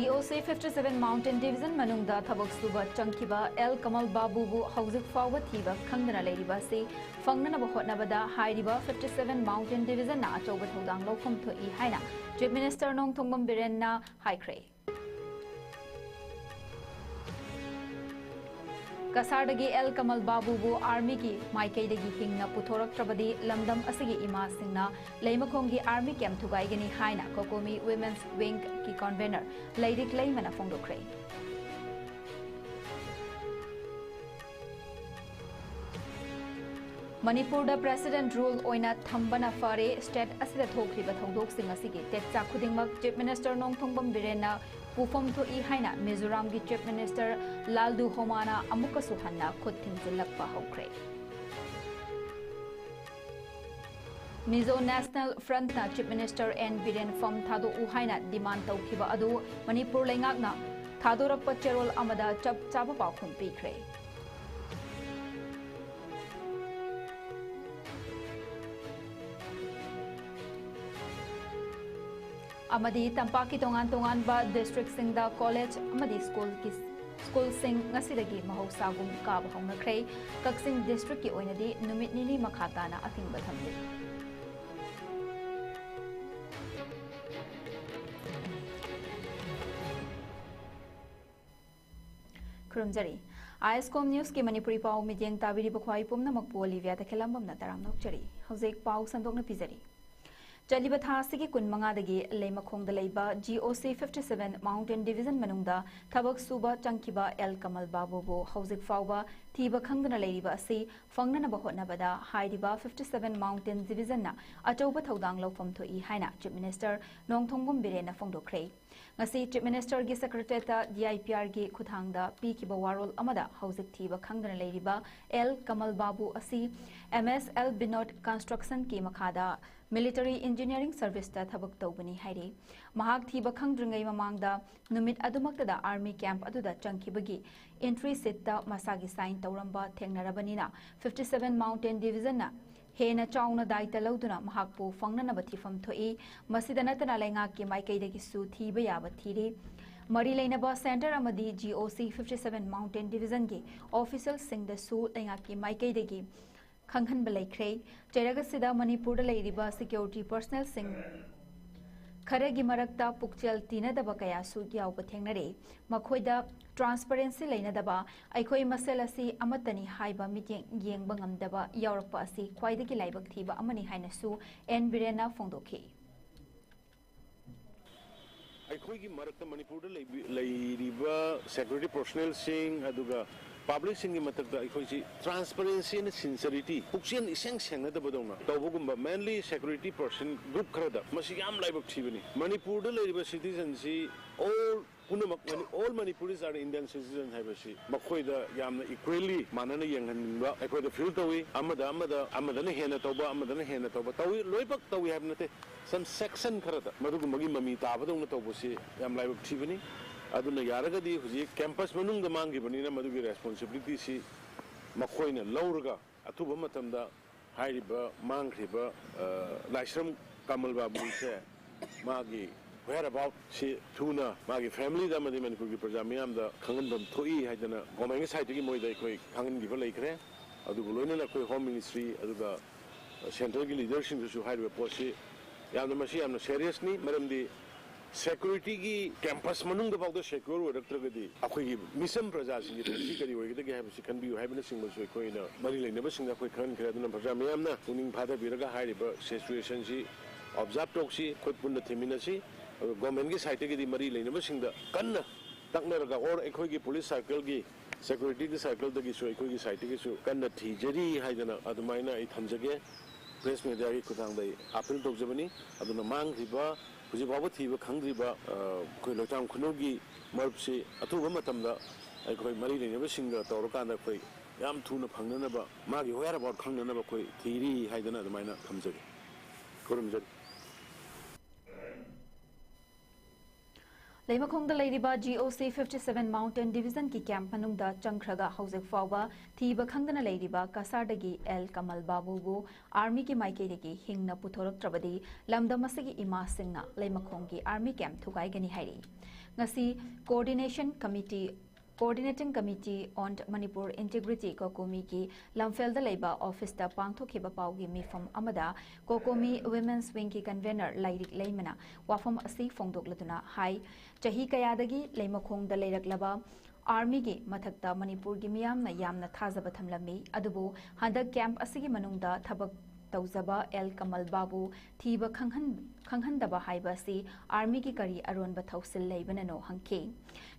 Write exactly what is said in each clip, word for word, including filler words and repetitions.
G O C fifty seven Mountain Division ꯃꯅꯨꯡꯗ ꯊꯕꯛ ꯁꯨꯕ ꯆꯪꯈꯤꯕ ꯑꯦꯜ ꯀꯃꯜ ꯕꯥꯕꯨꯕꯨ ꯍꯧꯖꯤꯛ ꯐꯥꯎꯕ ꯊꯤꯕ ꯈꯪꯗꯅ ꯂꯩꯔꯤꯕ ꯑꯁꯤ ꯐꯪꯅꯅꯕ ꯍꯣꯠꯅꯕꯗ ꯍꯥꯏꯔꯤꯕ fifty seven Mountain Divisionꯅ ꯑꯆꯧꯕ ꯊꯧꯗꯥꯡ ꯂꯧꯐꯝ ꯊꯣꯛꯏ ꯍꯥꯏꯅ Chief Minister ꯅꯣꯡꯊꯣꯡꯕꯝ ꯕꯤꯔꯦꯟꯅ ꯍꯥꯏꯈ꯭ꯔꯦ꯫ ꯀꯁꯥꯔꯗꯒꯤ ꯑꯦꯜ ꯀꯃꯜ ꯕꯥꯕꯨꯕꯨ ꯑꯥꯔꯃꯤꯒꯤ ꯃꯥꯏꯀꯩꯗꯒꯤ ꯍꯤꯡꯅ ꯄꯨꯊꯣꯔꯛꯇ꯭ꯔꯕꯗꯤ ꯂꯝꯗꯝ ꯑꯁꯤꯒꯤ ꯏꯃꯥꯁꯤꯡꯅ ꯂꯩꯃꯈꯣꯡꯒꯤ ꯑꯥꯔꯃꯤ ꯀꯦꯝꯞ ꯊꯨꯒꯥꯏꯒꯅꯤ ꯍꯥꯏꯅ ꯀꯣꯀꯣꯃꯤ ꯋꯤꯃꯦꯟꯁ ꯋꯤꯡꯒꯤ ꯀꯟꯚꯦꯅꯔ ꯂꯩꯔꯤꯛ ꯂꯩꯃꯅ ꯐꯣꯡꯗꯣꯛꯈ꯭ꯔꯦ꯫ ꯃꯅꯤꯄꯨꯔꯗ President Rule ꯑꯣꯏꯅ ꯊꯝꯕꯅ ꯐꯔꯦ, state ꯑꯁꯤꯗ ꯊꯣꯛꯈ꯭ꯔꯤꯕ ꯊꯧꯗꯣꯛꯁꯤꯡ ꯑꯁꯤꯒꯤ ꯇꯦꯛꯆꯥꯛ ꯈꯨꯗꯤꯡꯃꯛ Chief Minister ꯅꯣꯡꯊꯣꯡꯕꯝ ꯕꯤꯔꯦꯟꯅ ꯄꯨꯐꯝ ꯊꯣꯛꯏ ꯍꯥꯏꯅ ꯃꯤꯖꯣꯔꯥꯝꯒꯤ Chief Minister ꯂꯥꯜꯗꯨ ꯍꯣꯃꯥꯅ ꯑꯃꯨꯛꯀꯁꯨ ꯍꯟꯅ ꯈꯨꯠ ꯊꯤꯟꯖꯤꯜꯂꯛꯄ ꯍꯧꯈ꯭ꯔꯦ꯫ Mizo National Frontꯅ Chief Minister N Biren ꯐꯝ ꯊꯥꯗꯣꯛꯎ ꯍꯥꯏꯅ demand ꯇꯧꯈꯤꯕ ꯑꯗꯨ ꯃꯅꯤꯄꯨꯔ ꯂꯩꯉꯥꯛꯅ ꯊꯥꯗꯣꯔꯛꯄ ꯆꯦꯔꯣꯜ ꯑꯃꯗ ꯆꯞ ꯆꯥꯕ ꯄꯥꯎꯈꯨꯝ ꯄꯤꯈ꯭ꯔꯦ꯫ ꯑꯃꯗꯤ ꯇꯝꯄꯥꯛꯀꯤ ꯇꯣꯉꯥꯟ ꯇꯣꯉꯥꯟꯕ districtꯁꯤꯡꯗ college ꯑꯃꯗꯤ schoolꯒꯤ, schoolꯁꯤꯡ ꯉꯁꯤꯗꯒꯤ ꯃꯍꯧꯁꯥꯒꯨꯝ ꯀꯥꯕ ꯍꯧꯅꯈ꯭ꯔꯦ꯫ ꯀꯛꯆꯤꯡ districtꯀꯤ ꯑꯣꯏꯅꯗꯤ ꯅꯨꯃꯤꯠ ꯅꯤꯅꯤ ꯃꯈꯥ ꯇꯥꯅ ꯑꯊꯤꯡꯕ ꯊꯝꯂꯤ꯫ ꯈꯨꯔꯨꯝꯖꯔꯤ꯫ ISCOM Newsꯀꯤ ꯃꯅꯤꯄꯨꯔꯤ ꯄꯥꯎ ꯃꯤꯠꯌꯦꯡ ꯇꯥꯕꯤꯔꯤꯕ ꯈ꯭ꯋꯥꯏ ꯄꯨꯝꯅꯃꯛꯄꯨ Olivia ꯇꯈꯦꯂꯝꯕꯝꯅ ꯇꯔꯥꯝꯅ ꯑꯣꯛꯆꯔꯤ꯫ ꯍꯧꯖꯤꯛ ꯄꯥꯎ ꯁꯟꯗꯣꯛꯅ ꯄꯤꯖꯔꯤ꯫ ꯆꯠꯂꯤꯕ ꯊꯥ ꯑꯁꯤꯒꯤ ꯀꯨꯟꯃꯉꯥꯗꯒꯤ ꯂꯩꯃꯈꯣꯡꯗ ꯂꯩꯕ G O C fifty seven Mountain Division ꯃꯅꯨꯡꯗ ꯊꯕꯛ ꯁꯨꯕ ꯆꯪꯈꯤꯕ ꯑꯦꯜ ꯀꯃꯜ ꯕꯥꯕꯨꯕꯨ ꯍꯧꯖꯤꯛ ꯐꯥꯎꯕ ꯊꯤꯕ ꯈꯪꯗꯅ ꯂꯩꯔꯤꯕ ꯑꯁꯤ ꯐꯪꯅꯅꯕ ꯍꯣꯠꯅꯕꯗ ꯍꯥꯏꯔꯤꯕ fifty seven Mountain Divisionꯅ ꯑꯆꯧꯕ ꯊꯧꯗꯥꯡ ꯂꯧꯐꯝ ꯊꯣꯛꯏ ꯍꯥꯏꯅ Chief Minister ꯅꯣꯡꯊꯣꯡꯕꯝ ꯕꯤꯔꯦꯟꯅ ꯐꯣꯡꯗꯣꯛꯈ꯭ꯔꯦ꯫ ꯉꯁꯤ Chief Ministerꯒꯤ Secretariatꯇ D I P Rꯒꯤ ꯈꯨꯠꯊꯥꯡꯗ ꯄꯤꯈꯤꯕ ꯋꯥꯔꯣꯜ ꯑꯃꯗ ꯍꯧꯖꯤꯛ ꯊꯤꯕ ꯈꯪꯗꯅ ꯂꯩꯔꯤꯕ ꯑꯦꯜ ꯀꯃꯜ ꯕꯥꯕꯨ ꯑꯁꯤ M S L Binod Constructionꯒꯤ ꯃꯈꯥꯗ Military Engineering Serviceꯇ ꯊꯕꯛ ꯇꯧꯕꯅꯤ ꯍꯥꯏꯔꯤ꯫ ꯃꯍꯥꯛ ꯊꯤꯕ ꯈꯪꯗ꯭ꯔꯤꯉꯩ ꯃꯃꯥꯡꯗ ꯅꯨꯃꯤꯠ ꯑꯗꯨꯃꯛꯇꯗ army camp ꯑꯗꯨꯗ ꯆꯪꯈꯤꯕꯒꯤ entry sheetꯇ ꯃꯁꯥꯒꯤ sign ꯇꯧꯔꯝꯕ ꯊꯦꯡꯅꯔꯕꯅꯤꯅ fifty seven Mountain Divisionꯅ ꯍꯦꯟꯅ ꯆꯥꯎꯅ ꯗꯥꯏꯇ ꯂꯧꯗꯨꯅ ꯃꯍꯥꯛꯄꯨ ꯐꯪꯅꯅꯕ ꯊꯤꯐꯝ ꯊꯣꯛꯏ꯫ ꯃꯁꯤꯗ ꯅꯠꯇꯅ ꯂꯩꯉꯥꯛꯀꯤ ꯃꯥꯏꯀꯩꯗꯒꯤꯁꯨ ꯊꯤꯕ ꯌꯥꯕ ꯊꯤꯔꯤ꯫ ꯃꯔꯤ ꯂꯩꯅꯕ ꯁꯦꯟꯇꯔ ꯑꯃꯗꯤ ꯖꯤ ꯑꯣ ꯁꯤ ꯐꯤꯐꯇꯤ ꯁꯚꯦꯟ ꯃꯥꯎꯟꯇꯦꯟ ꯗꯤꯕꯤꯖꯟꯒꯤ ꯑꯣꯐꯤꯁꯤꯌꯦꯜꯁꯤꯡꯗꯁꯨ ꯂꯩꯉꯥꯛꯀꯤ ꯃꯥꯏꯀꯩꯗꯒꯤ ꯈꯪꯍꯟꯕ ꯂꯩꯈ꯭ꯔꯦ꯫ ꯆꯩꯔꯛ ꯑꯁꯤꯗ ꯃꯅꯤꯄꯨꯔꯗ ꯂꯩꯔꯤꯕ ꯁꯦꯀ꯭ꯌꯨꯔꯤꯇꯤ ꯄꯔꯁꯅꯦꯜꯁꯤꯡ ꯈꯔꯒꯤ ꯃꯔꯛꯇ ꯄꯨꯛꯆꯦꯜ ꯇꯤꯟꯅꯗꯕ ꯀꯌꯥꯁꯨ ꯌꯥꯎꯕ ꯊꯦꯡꯅꯔꯦ꯫ ꯃꯈꯣꯏꯗ ꯇ꯭ꯔꯥꯟꯁꯄꯔꯦꯟꯁꯤ ꯂꯩꯅꯗꯕ, ꯑꯩꯈꯣꯏ ꯃꯁꯦꯜ ꯑꯁꯤ ꯑꯃꯠꯇꯅꯤ ꯍꯥꯏꯕ ꯃꯤꯠꯌꯦꯡ ꯌꯦꯡꯕ ꯉꯝꯗꯕ ꯌꯥꯎꯔꯛꯄ ꯑꯁꯤ ꯈ꯭ꯋꯥꯏꯗꯒꯤ ꯂꯥꯏꯕꯛ ꯊꯤꯕ ꯑꯃꯅꯤ ꯍꯥꯏꯅꯁꯨ ꯑꯦꯟ ꯕꯤꯔꯦꯟꯅ ꯐꯣꯡꯗꯣꯛꯈꯤ꯫ ꯑꯩꯈꯣꯏꯒꯤ ꯃꯔꯛꯇ ꯃꯅꯤꯄꯨꯔꯗ ꯂꯩꯕꯤ- ꯂꯩꯔꯤꯕ ꯁꯦꯀ꯭ꯌꯨꯔꯤꯇꯤ ꯄꯔꯁꯣꯅꯦꯜꯁꯤꯡ ꯑꯗꯨꯒ ꯄꯥꯕ꯭ꯂꯤꯛꯁꯤꯡꯒꯤ ꯃꯊꯛꯇ ꯑꯩꯈꯣꯏꯁꯤ ꯇ꯭ꯔꯥꯟꯁꯄꯔꯦꯟꯁꯤ ꯑꯦꯟ ꯁꯤꯟꯁꯔꯤꯇꯤ, ꯄꯨꯛꯆꯦꯜ ꯏꯁꯦꯡ ꯁꯦꯡꯅꯗꯕꯗꯧꯅ ꯇꯧꯕꯒꯨꯝꯕ, ꯃꯦꯟꯂꯤ ꯁꯦꯀ꯭ꯌꯨꯔꯤꯇꯤ ꯄꯔꯁꯟ ꯒ꯭ꯔꯨꯞ ꯈꯔꯗ꯫ ꯃꯁꯤ ꯌꯥꯝ ꯂꯥꯏꯕꯛ ꯊꯤꯕꯅꯤ꯫ ꯃꯅꯤꯄꯨꯔꯗ ꯂꯩꯔꯤꯕ ꯁꯤꯇꯤꯖꯟꯁꯤ ꯑꯣꯜ ꯄꯨꯝꯅꯃꯛ, all Manipuris are Indian citizens ꯍꯥꯏꯕꯁꯤ ꯃꯈꯣꯏꯗ ꯌꯥꯝꯅ ꯏꯀ꯭ꯋꯦꯜꯂꯤ ꯃꯥꯟꯅꯅ ꯌꯦꯡꯍꯟꯅꯤꯡꯕ ꯑꯩꯈꯣꯏꯗ ꯐꯤꯜ ꯇꯧꯏ꯫ ꯑꯃꯗ ꯑꯃꯗ, ꯑꯃꯗꯅ ꯍꯦꯟꯅ ꯇꯧꯕ, ꯑꯃꯗꯅ ꯍꯦꯟꯅ ꯇꯧꯕ ꯇꯧꯏ, ꯂꯣꯏꯅꯃꯛ ꯇꯧꯏ ꯍꯥꯏꯕ ꯅꯠꯇꯦ꯫ ꯁꯝ ꯁꯦꯛꯁꯟ ꯈꯔꯗ ꯃꯗꯨꯒꯨꯝꯕꯒꯤ ꯃꯃꯤ ꯇꯥꯕꯗꯧꯅ ꯇꯧꯕꯁꯤ ꯌꯥꯝ ꯂꯥꯏꯕꯛ ꯊꯤꯕꯅꯤ꯫ ꯑꯗꯨꯅ ꯌꯥꯔꯒꯗꯤ ꯍꯧꯖꯤꯛ ꯀꯦꯝꯄꯁ ꯃꯅꯨꯡꯗ ꯃꯥꯡꯈꯤꯕꯅꯤꯅ ꯃꯗꯨꯒꯤ ꯔꯦꯁꯄꯣꯟꯁꯤꯕꯤꯂꯤꯇꯤꯁꯤ ꯃꯈꯣꯏꯅ ꯂꯧꯔꯒ ꯑꯊꯨꯕ ꯃꯇꯝꯗ ꯍꯥꯏꯔꯤꯕ ꯃꯥꯡꯈ꯭ꯔꯤꯕ, ꯑ, ꯂꯥꯏꯁ꯭ꯔꯝ ꯀꯃꯜ ꯕꯥꯕꯨꯁꯦ ꯃꯥꯒꯤ whereabout ꯁꯤ ꯊꯨꯅ ꯃꯥꯒꯤ ꯐꯦꯃꯤꯂꯤꯗ ꯑꯃꯗꯤ ꯃꯅꯤꯄꯨꯔꯒꯤ ꯄ꯭ꯔꯖꯥ ꯃꯤꯌꯥꯝꯗ ꯈꯪꯍꯟꯐꯝ ꯊꯣꯛꯏ ꯍꯥꯏꯗꯅ ꯒꯣꯔꯃꯦꯟꯒꯤ ꯁꯥꯏꯠꯇꯒꯤ ꯃꯣꯏꯗ ꯑꯩꯈꯣꯏ ꯈꯪꯍꯟꯈꯤꯕ ꯂꯩꯈ꯭ꯔꯦ꯫ ꯑꯗꯨꯒ ꯂꯣꯏꯅꯅ ꯑꯩꯈꯣꯏ ꯍꯣꯝ ꯃꯤꯅꯤꯁꯇ꯭ꯔꯤ ꯑꯗꯨꯒ ꯁꯦꯟꯇ꯭ꯔꯦꯜꯒꯤ ꯂꯤꯗꯔꯁꯤꯡꯗꯁꯨ ꯍꯥꯏꯔꯤꯕ ꯄꯣꯠꯁꯤ ꯌꯥꯝꯅ, ꯃꯁꯤ ꯌꯥꯝꯅ ꯁꯦꯔꯤꯌꯁꯅꯤ꯫ ꯃꯔꯝꯗꯤ ꯁꯦꯀ꯭ꯌꯨꯔꯤꯇꯤꯒꯤ ꯀꯦꯝꯄꯁ ꯃꯅꯨꯡꯗ ꯐꯥꯎꯗ ꯁꯦꯀ꯭ꯌꯣꯔ ꯑꯣꯏꯔꯛꯇ꯭ꯔꯒꯗꯤ ꯑꯩꯈꯣꯏꯒꯤ ꯃꯤꯆꯝ ꯄ꯭ꯔꯖꯥꯁꯤꯡꯒꯤ ꯄꯨꯟꯁꯤ ꯀꯔꯤ ꯑꯣꯏꯒꯗꯒꯦ ꯍꯥꯏꯕꯁꯤ ꯈꯟꯕꯤꯌꯨ ꯍꯥꯏꯕꯅꯆꯤꯡꯕꯁꯨ ꯑꯩꯈꯣꯏꯅ ꯃꯔꯤ ꯂꯩꯅꯕꯁꯤꯡꯗ ꯑꯩꯈꯣꯏ ꯈꯪꯍꯟꯈ꯭ꯔꯦ꯫ ꯑꯗꯨꯅ ꯄ꯭ꯔꯖꯥ ꯃꯤꯌꯥꯝꯅ ꯄꯨꯛꯅꯤꯡ ꯐꯥꯊꯕꯤꯔꯒ ꯍꯥꯏꯔꯤꯕ ꯁꯤꯆꯨꯋꯦꯁꯟꯁꯤ ꯑꯣꯕꯖꯥꯔꯕ ꯇꯧꯁꯤ, ꯑꯩꯈꯣꯏ ꯄꯨꯟꯅ ꯊꯦꯡꯃꯤꯟꯅꯁꯤ꯫ ꯑꯗꯨꯒ ꯒꯣꯔꯃꯦꯟꯒꯤ ꯁꯥꯏꯠꯇꯒꯤꯗꯤ ꯃꯔꯤ ꯂꯩꯅꯕꯁꯤꯡꯗ ꯀꯟꯅ ꯇꯛꯅꯔꯒ, ꯑꯣꯔ ꯑꯩꯈꯣꯏꯒꯤ ꯄꯨꯂꯤꯁ ꯁꯥꯔꯀꯜꯒꯤ ꯁꯦꯀ꯭ꯌꯨꯔꯤꯇꯤꯒꯤ ꯁꯥꯔꯀꯜꯗꯒꯤꯁꯨ, ꯑꯩꯈꯣꯏꯒꯤ ꯁꯥꯏꯠꯇꯒꯤꯁꯨ ꯀꯟꯅ ꯊꯤꯖꯔꯤ ꯍꯥꯏꯗꯅ ꯑꯗꯨꯃꯥꯏꯅ ꯑꯩ ꯊꯝꯖꯒꯦ꯫ ꯄ꯭ꯔꯦꯁ ꯃꯦꯗꯤꯌꯥꯒꯤ ꯈꯨꯠꯊꯥꯡꯗ ꯑꯩ ꯑꯥꯄꯤꯜ ꯇꯧꯖꯕꯅꯤ꯫ ꯑꯗꯨꯅ ꯃꯥꯡꯈ꯭ꯔꯤꯕ, ꯍꯧꯖꯤꯛ ꯐꯥꯎꯕ ꯊꯤꯕ ꯈꯪꯗ꯭ꯔꯤꯕ, ꯑ, ꯑꯩꯈꯣꯏ ꯂꯣꯏꯇꯥꯝ ꯈꯨꯅꯧꯒꯤ ꯃꯔꯨꯞꯁꯤ ꯑꯊꯨꯕ ꯃꯇꯝꯗ ꯑꯩꯈꯣꯏ ꯃꯔꯤ ꯂꯩꯅꯕꯁꯤꯡꯒ ꯇꯧꯔꯀꯥꯟꯗ ꯑꯩꯈꯣꯏ ꯌꯥꯝ ꯊꯨꯅ ꯐꯪꯅꯅꯕ, ꯃꯥꯒꯤ whereabout ꯈꯪꯅꯅꯕ ꯑꯩꯈꯣꯏ ꯊꯤꯔꯤ ꯍꯥꯏꯗꯅ ꯑꯗꯨꯃꯥꯏꯅ ꯊꯝꯖꯒꯦ꯫ ꯈꯨꯔꯨꯝꯖꯔꯤ꯫ ꯂꯩꯃꯈꯣꯡꯗ ꯂꯩꯔꯤꯕ ꯖꯤ ꯑꯣ ꯁꯤ ꯐꯤꯐꯇꯤ ꯁꯚꯦꯟ ꯃꯥꯎꯟꯇꯦꯟ ꯗꯤꯕꯤꯖꯟꯒꯤ ꯀꯦꯝꯞ ꯃꯅꯨꯡꯗ ꯆꯪꯈ꯭ꯔꯒ ꯍꯧꯖꯤꯛ ꯐꯥꯎꯕ ꯊꯤꯕ ꯈꯪꯗꯅ ꯂꯩꯔꯤꯕ ꯀꯁꯥꯔꯗꯒꯤ ꯑꯦꯜ ꯀꯃꯜ ꯕꯥꯕꯨꯕꯨ ꯑꯥꯔꯃꯤꯒꯤ ꯃꯥꯏꯀꯩꯗꯒꯤ ꯍꯤꯡꯅ ꯄꯨꯊꯣꯔꯛꯇ꯭ꯔꯕꯗꯤ ꯂꯝꯗꯝ ꯑꯁꯤꯒꯤ ꯏꯃꯥꯁꯤꯡꯅ ꯂꯩꯃꯈꯣꯡꯒꯤ ꯑꯥꯔꯃꯤ ꯀꯦꯝꯞ ꯊꯨꯒꯥꯏꯒꯅꯤ ꯍꯥꯏꯔꯤ꯫ ꯉꯁꯤ Coordination Committee, Coordinating Committee on Manipur Integrity, ꯀꯣꯀꯣꯃꯤꯒꯤ ꯂꯝꯐꯦꯜꯗ ꯂꯩꯕ ꯑꯣꯐꯤꯁꯇ ꯄꯥꯡꯊꯣꯛꯈꯤꯕ ꯄꯥꯎꯒꯤ ꯃꯤꯐꯝ ꯑꯃꯗ ꯀꯣꯀꯣꯃꯤ Women's Wingꯒꯤ convener ꯂꯥꯏꯔꯤꯛ ꯂꯩꯃꯅ ꯋꯥꯐꯝ ꯑꯁꯤ ꯐꯣꯡꯗꯣꯛꯂꯗꯨꯅ ꯍꯥꯏ, ꯆꯍꯤ ꯀꯌꯥꯗꯒꯤ ꯂꯩꯃꯈꯣꯡꯗ ꯂꯩꯔꯛꯂꯕ Armyꯒꯤ ꯃꯊꯛꯇ ꯃꯅꯤꯄꯨꯔꯒꯤ ꯃꯤꯌꯥꯝꯅ ꯌꯥꯝꯅ ꯊꯥꯖꯕ ꯊꯝꯂꯝꯃꯤ꯫ ꯑꯗꯨꯕꯨ ꯍꯟꯗꯛ camp ꯑꯁꯤꯒꯤ ꯃꯅꯨꯡꯗ ꯊꯕꯛ ꯇꯧꯖꯕ ꯑꯦꯜ ꯀꯃꯜ ꯕꯥꯕꯨ ꯊꯤꯕ ꯈꯪꯍꯟ-, ꯈꯪꯍꯟꯗꯕ ꯍꯥꯏꯕ ꯑꯁꯤ Armyꯒꯤ ꯀꯔꯤ ꯑꯔꯣꯟꯕ ꯊꯧꯁꯤꯜ ꯂꯩꯕꯅꯅꯣ ꯍꯪꯈꯤ꯫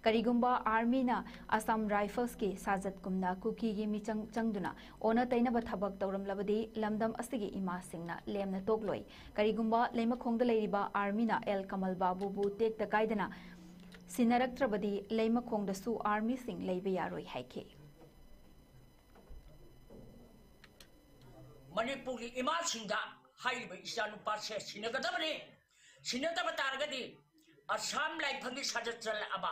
ꯀꯔꯤꯒꯨꯝꯕ Armyꯅ Assam Riflesꯀꯤ ꯁꯥꯖꯠꯀꯨꯝꯅ ꯀꯨꯀꯤꯒꯤ ꯃꯤꯆꯪ ꯆꯪꯗꯨꯅ ꯑꯣꯟꯅ ꯇꯩꯅꯕ ꯊꯕꯛ ꯇꯧꯔꯝꯂꯕꯗꯤ ꯂꯝꯗꯝ ꯑꯁꯤꯒꯤ ꯏꯃꯥꯁꯤꯡꯅ ꯂꯦꯝꯅ ꯇꯣꯛꯂꯣꯏ꯫ ꯀꯔꯤꯒꯨꯝꯕ ꯂꯩꯃꯈꯣꯡꯗ ꯂꯩꯔꯤꯕ Armyꯅ ꯑꯦꯜ ꯀꯃꯜ ꯕꯥꯕꯨꯕꯨ ꯇꯦꯛꯇ ꯀꯥꯏꯗꯅ ꯁꯤꯟꯅꯔꯛꯇ꯭ꯔꯕꯗꯤ ꯂꯩꯃꯈꯣꯡꯗꯁꯨ Armyꯁꯤꯡ ꯂꯩꯕ ꯌꯥꯔꯣꯏ ꯍꯥꯏꯈꯤ꯫ ꯃꯅꯤꯄꯨꯔꯒꯤ ꯏꯃꯥꯁꯤꯡꯗ ꯍꯥꯏꯔꯤꯕ ꯏꯆꯥꯅꯨꯄꯥꯁꯦ ꯁꯤꯟꯅꯒꯗꯕꯅꯤ꯫ ꯁꯤꯟꯅꯗꯕ ꯇꯥꯔꯒꯗꯤ ꯑꯁꯥꯝ ꯂꯥꯏꯐꯝꯒꯤ ꯁꯥꯖꯠ ꯆꯠꯂꯛꯑꯕ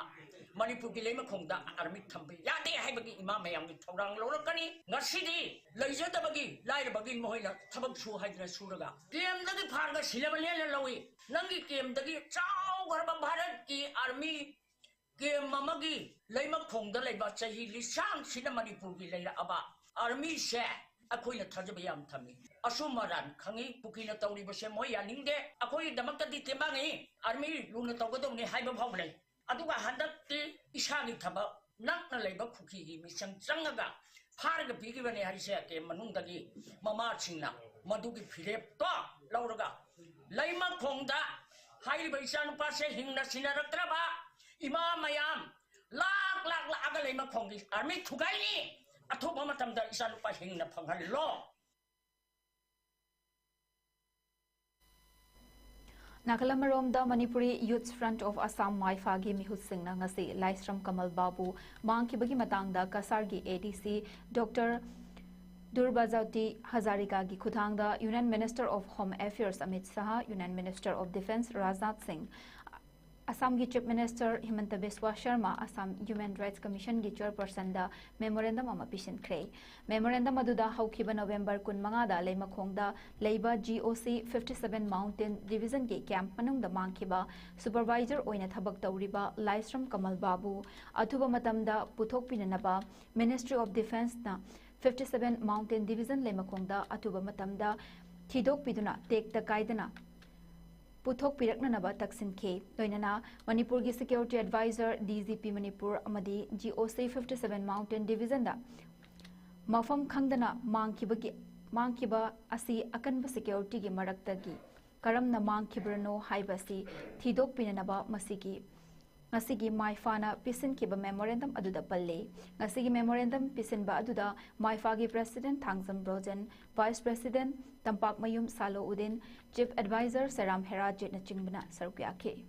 ꯃꯅꯤꯄꯨꯔꯒꯤ ꯂꯩꯃꯈꯣꯡꯗ Army ꯊꯝꯕ ꯌꯥꯗꯦ ꯍꯥꯏꯕꯒꯤ ꯏꯃꯥ ꯃꯌꯥꯝꯒꯤ ꯊꯧꯔꯥꯡ ꯂꯧꯔꯛꯀꯅꯤ꯫ ꯉꯁꯤꯗꯤ ꯂꯩꯖꯗꯕꯒꯤ ꯂꯥꯏꯔꯕꯒꯤ ꯃꯈꯣꯏꯅ ꯊꯕꯛ ꯁꯨ ꯍꯥꯏꯗꯅ ꯁꯨꯔꯒ campꯗꯒꯤ ꯐꯥꯔꯒ ꯁꯤꯟꯅꯕ ꯂꯦꯟꯅ ꯂꯧꯏ꯫ ꯅꯪꯒꯤ campꯗꯒꯤ ꯆꯥꯎꯈ꯭ꯔꯕ ꯚꯥꯔꯠꯀꯤ Army camp ꯑꯃꯒꯤ ꯂꯩꯃꯈꯣꯡꯗ ꯂꯩꯕ ꯆꯍꯤ ꯂꯤꯁꯥꯡꯁꯤꯗ ꯃꯅꯤꯄꯨꯔꯒꯤ ꯂꯩꯔꯛꯑꯕ Armyꯁꯦ ꯑꯩꯈꯣꯏꯅ ꯊꯥꯖꯕ ꯌꯥꯝ ꯊꯝꯃꯤ꯫ ꯑꯆꯨꯝ ꯑꯔꯥꯟ ꯈꯪꯉꯤ, ꯀꯨꯀꯤꯅ ꯇꯧꯔꯤꯕꯁꯦ ꯃꯣꯏ ꯌꯥꯅꯤꯡꯗꯦ꯫ ꯑꯩꯈꯣꯏꯒꯤꯗꯃꯛꯇꯗꯤ ꯇꯦꯡꯕꯥꯡꯉꯤ, Army ꯂꯨꯅ ꯇꯧꯒꯗꯧꯅꯤ ꯍꯥꯏꯕ ꯐꯥꯎ ꯂꯩ꯫ ꯑꯗꯨꯒ ꯍꯟꯗꯛꯇꯤ ꯏꯁꯥꯒꯤ ꯊꯕꯛ ꯅꯛꯅ ꯂꯩꯕ ꯀꯨꯀꯤꯒꯤ ꯃꯤꯆꯪ ꯆꯪꯉꯒ ꯐꯥꯔꯒ ꯄꯤꯈꯤꯕꯅꯤ ꯍꯥꯏꯁꯦ camp ꯃꯅꯨꯡꯗꯒꯤ ꯃꯃꯥꯁꯤꯡꯅ ꯃꯗꯨꯒꯤ ꯐꯤꯔꯦꯞꯇꯣ ꯂꯧꯔꯒ ꯂꯩꯃꯈꯣꯡꯗ ꯍꯥꯏꯔꯤꯕ ꯏꯆꯥꯅꯨꯄꯥꯁꯦ ꯍꯤꯡꯅ ꯁꯤꯟꯅꯔꯛꯇ꯭ꯔꯕ ꯏꯃꯥ ꯃꯌꯥꯝ ꯂꯥꯛ ꯂꯥꯛ ꯂꯥꯛꯑꯒ ꯂꯩꯃꯈꯣꯡꯒꯤ Army ꯊꯨꯒꯥꯏꯅꯤ꯫ ꯑꯊꯨꯕ ꯃꯇꯝꯗ ꯏꯆꯥꯅꯨꯄꯥ ꯍꯤꯡꯅ ꯐꯪꯍꯜꯂꯣ꯫ ꯅꯥꯀꯜ ꯑꯃꯔꯣꯝꯗ Manipuri Youth Front of Assam, ꯃꯥꯏꯐꯥꯒꯤ ꯃꯤꯍꯨꯠꯁꯤꯡꯅ ꯉꯁꯤ ꯂꯥꯏꯁ꯭ꯔꯝ ꯀꯃꯜ ꯕꯥꯕꯨ ꯃꯥꯡꯈꯤꯕꯒꯤ ꯃꯇꯥꯡꯗ ꯀꯁꯥꯔꯒꯤ ADC Doctor ꯗꯨꯔꯕꯖꯣꯇꯤ ꯍꯖꯥꯔꯤꯀꯥꯒꯤ ꯈꯨꯠꯊꯥꯡꯗ Union Minister of Home Affairs Amit Shah, Union Minister of Defence Rajnath ꯁꯤꯡ, ꯑꯁꯥꯝꯒꯤ Chief Minister ꯍꯤꯃꯟꯇ ꯕꯤꯁ꯭ꯋꯥ Sharma Assam Human Rights Commissionꯒꯤ Chairpersonꯗ memorandum ꯑꯃ ꯄꯤꯁꯤꯟꯈ꯭ꯔꯦ꯫ Memorandum ꯑꯗꯨꯗ ꯍꯧꯈꯤꯕ November ꯀꯨꯟꯃꯉꯥꯗ ꯂꯩꯃꯈꯣꯡꯗ ꯂꯩꯕ G O C fifty seven Mountain Divisionꯒꯤ camp ꯃꯅꯨꯡꯗ ꯃꯥꯡꯈꯤꯕ supervisor ꯑꯣꯏꯅ ꯊꯕꯛ ꯇꯧꯔꯤꯕ ꯂꯥꯏꯁ꯭ꯔꯝ ꯀꯃꯜ ꯕꯥꯕꯨ ꯑꯊꯨꯕ ꯃꯇꯝꯗ ꯄꯨꯊꯣꯛꯄꯤꯅꯅꯕ Ministry of Defenceꯅ fifty seven Mountain Division ꯂꯩꯃꯈꯣꯡꯗ ꯑꯊꯨꯕ ꯃꯇꯝꯗ ꯊꯤꯗꯣꯛꯄꯤꯗꯨꯅ ꯇꯦꯛꯇ ꯀꯥꯏꯗꯅ ꯄꯨꯊꯣꯛꯄꯤꯔꯛꯅꯅꯕ ꯇꯛꯁꯤꯟꯈꯤ꯫ ꯂꯣꯏꯅꯅ ꯃꯅꯤꯄꯨꯔꯒꯤ Security Advisor, D G P Manipur ꯑꯃꯗꯤ G O C fifty seven Mountain Divisionꯗ ꯃꯐꯝ ꯈꯪꯗꯅ ꯃꯥꯡꯈꯤꯕꯒꯤ, ꯃꯥꯡꯈꯤꯕ ꯑꯁꯤ ꯑꯀꯟꯕ securityꯒꯤ ꯃꯔꯛꯇꯒꯤ ꯀꯔꯝꯅ ꯃꯥꯡꯈꯤꯕꯅꯣ ꯍꯥꯏꯕꯁꯤ ꯊꯤꯗꯣꯛꯄꯤꯅꯅꯕ ꯃꯁꯤꯒꯤ, ꯉꯁꯤꯒꯤ ꯃꯥꯏꯐꯥꯅ ꯄꯤꯁꯤꯟꯈꯤꯕ memorandum ꯑꯗꯨꯗ ꯄꯜꯂꯤ꯫ ꯉꯁꯤꯒꯤ memorandum ꯄꯤꯁꯤꯟꯕ ꯑꯗꯨꯗ ꯃꯥꯏꯐꯥꯒꯤ President Thangjam Brojen, Vice President ꯇꯝꯄꯥꯛꯃꯌꯨꯝ ꯁꯥꯂꯣ Uddin, Chief Advisor ꯁꯦꯔꯥꯝ ꯍꯦꯔꯥꯖꯤꯠꯅꯆꯤꯡꯕꯅ ꯁꯔꯨꯛ ꯌꯥꯈꯤ꯫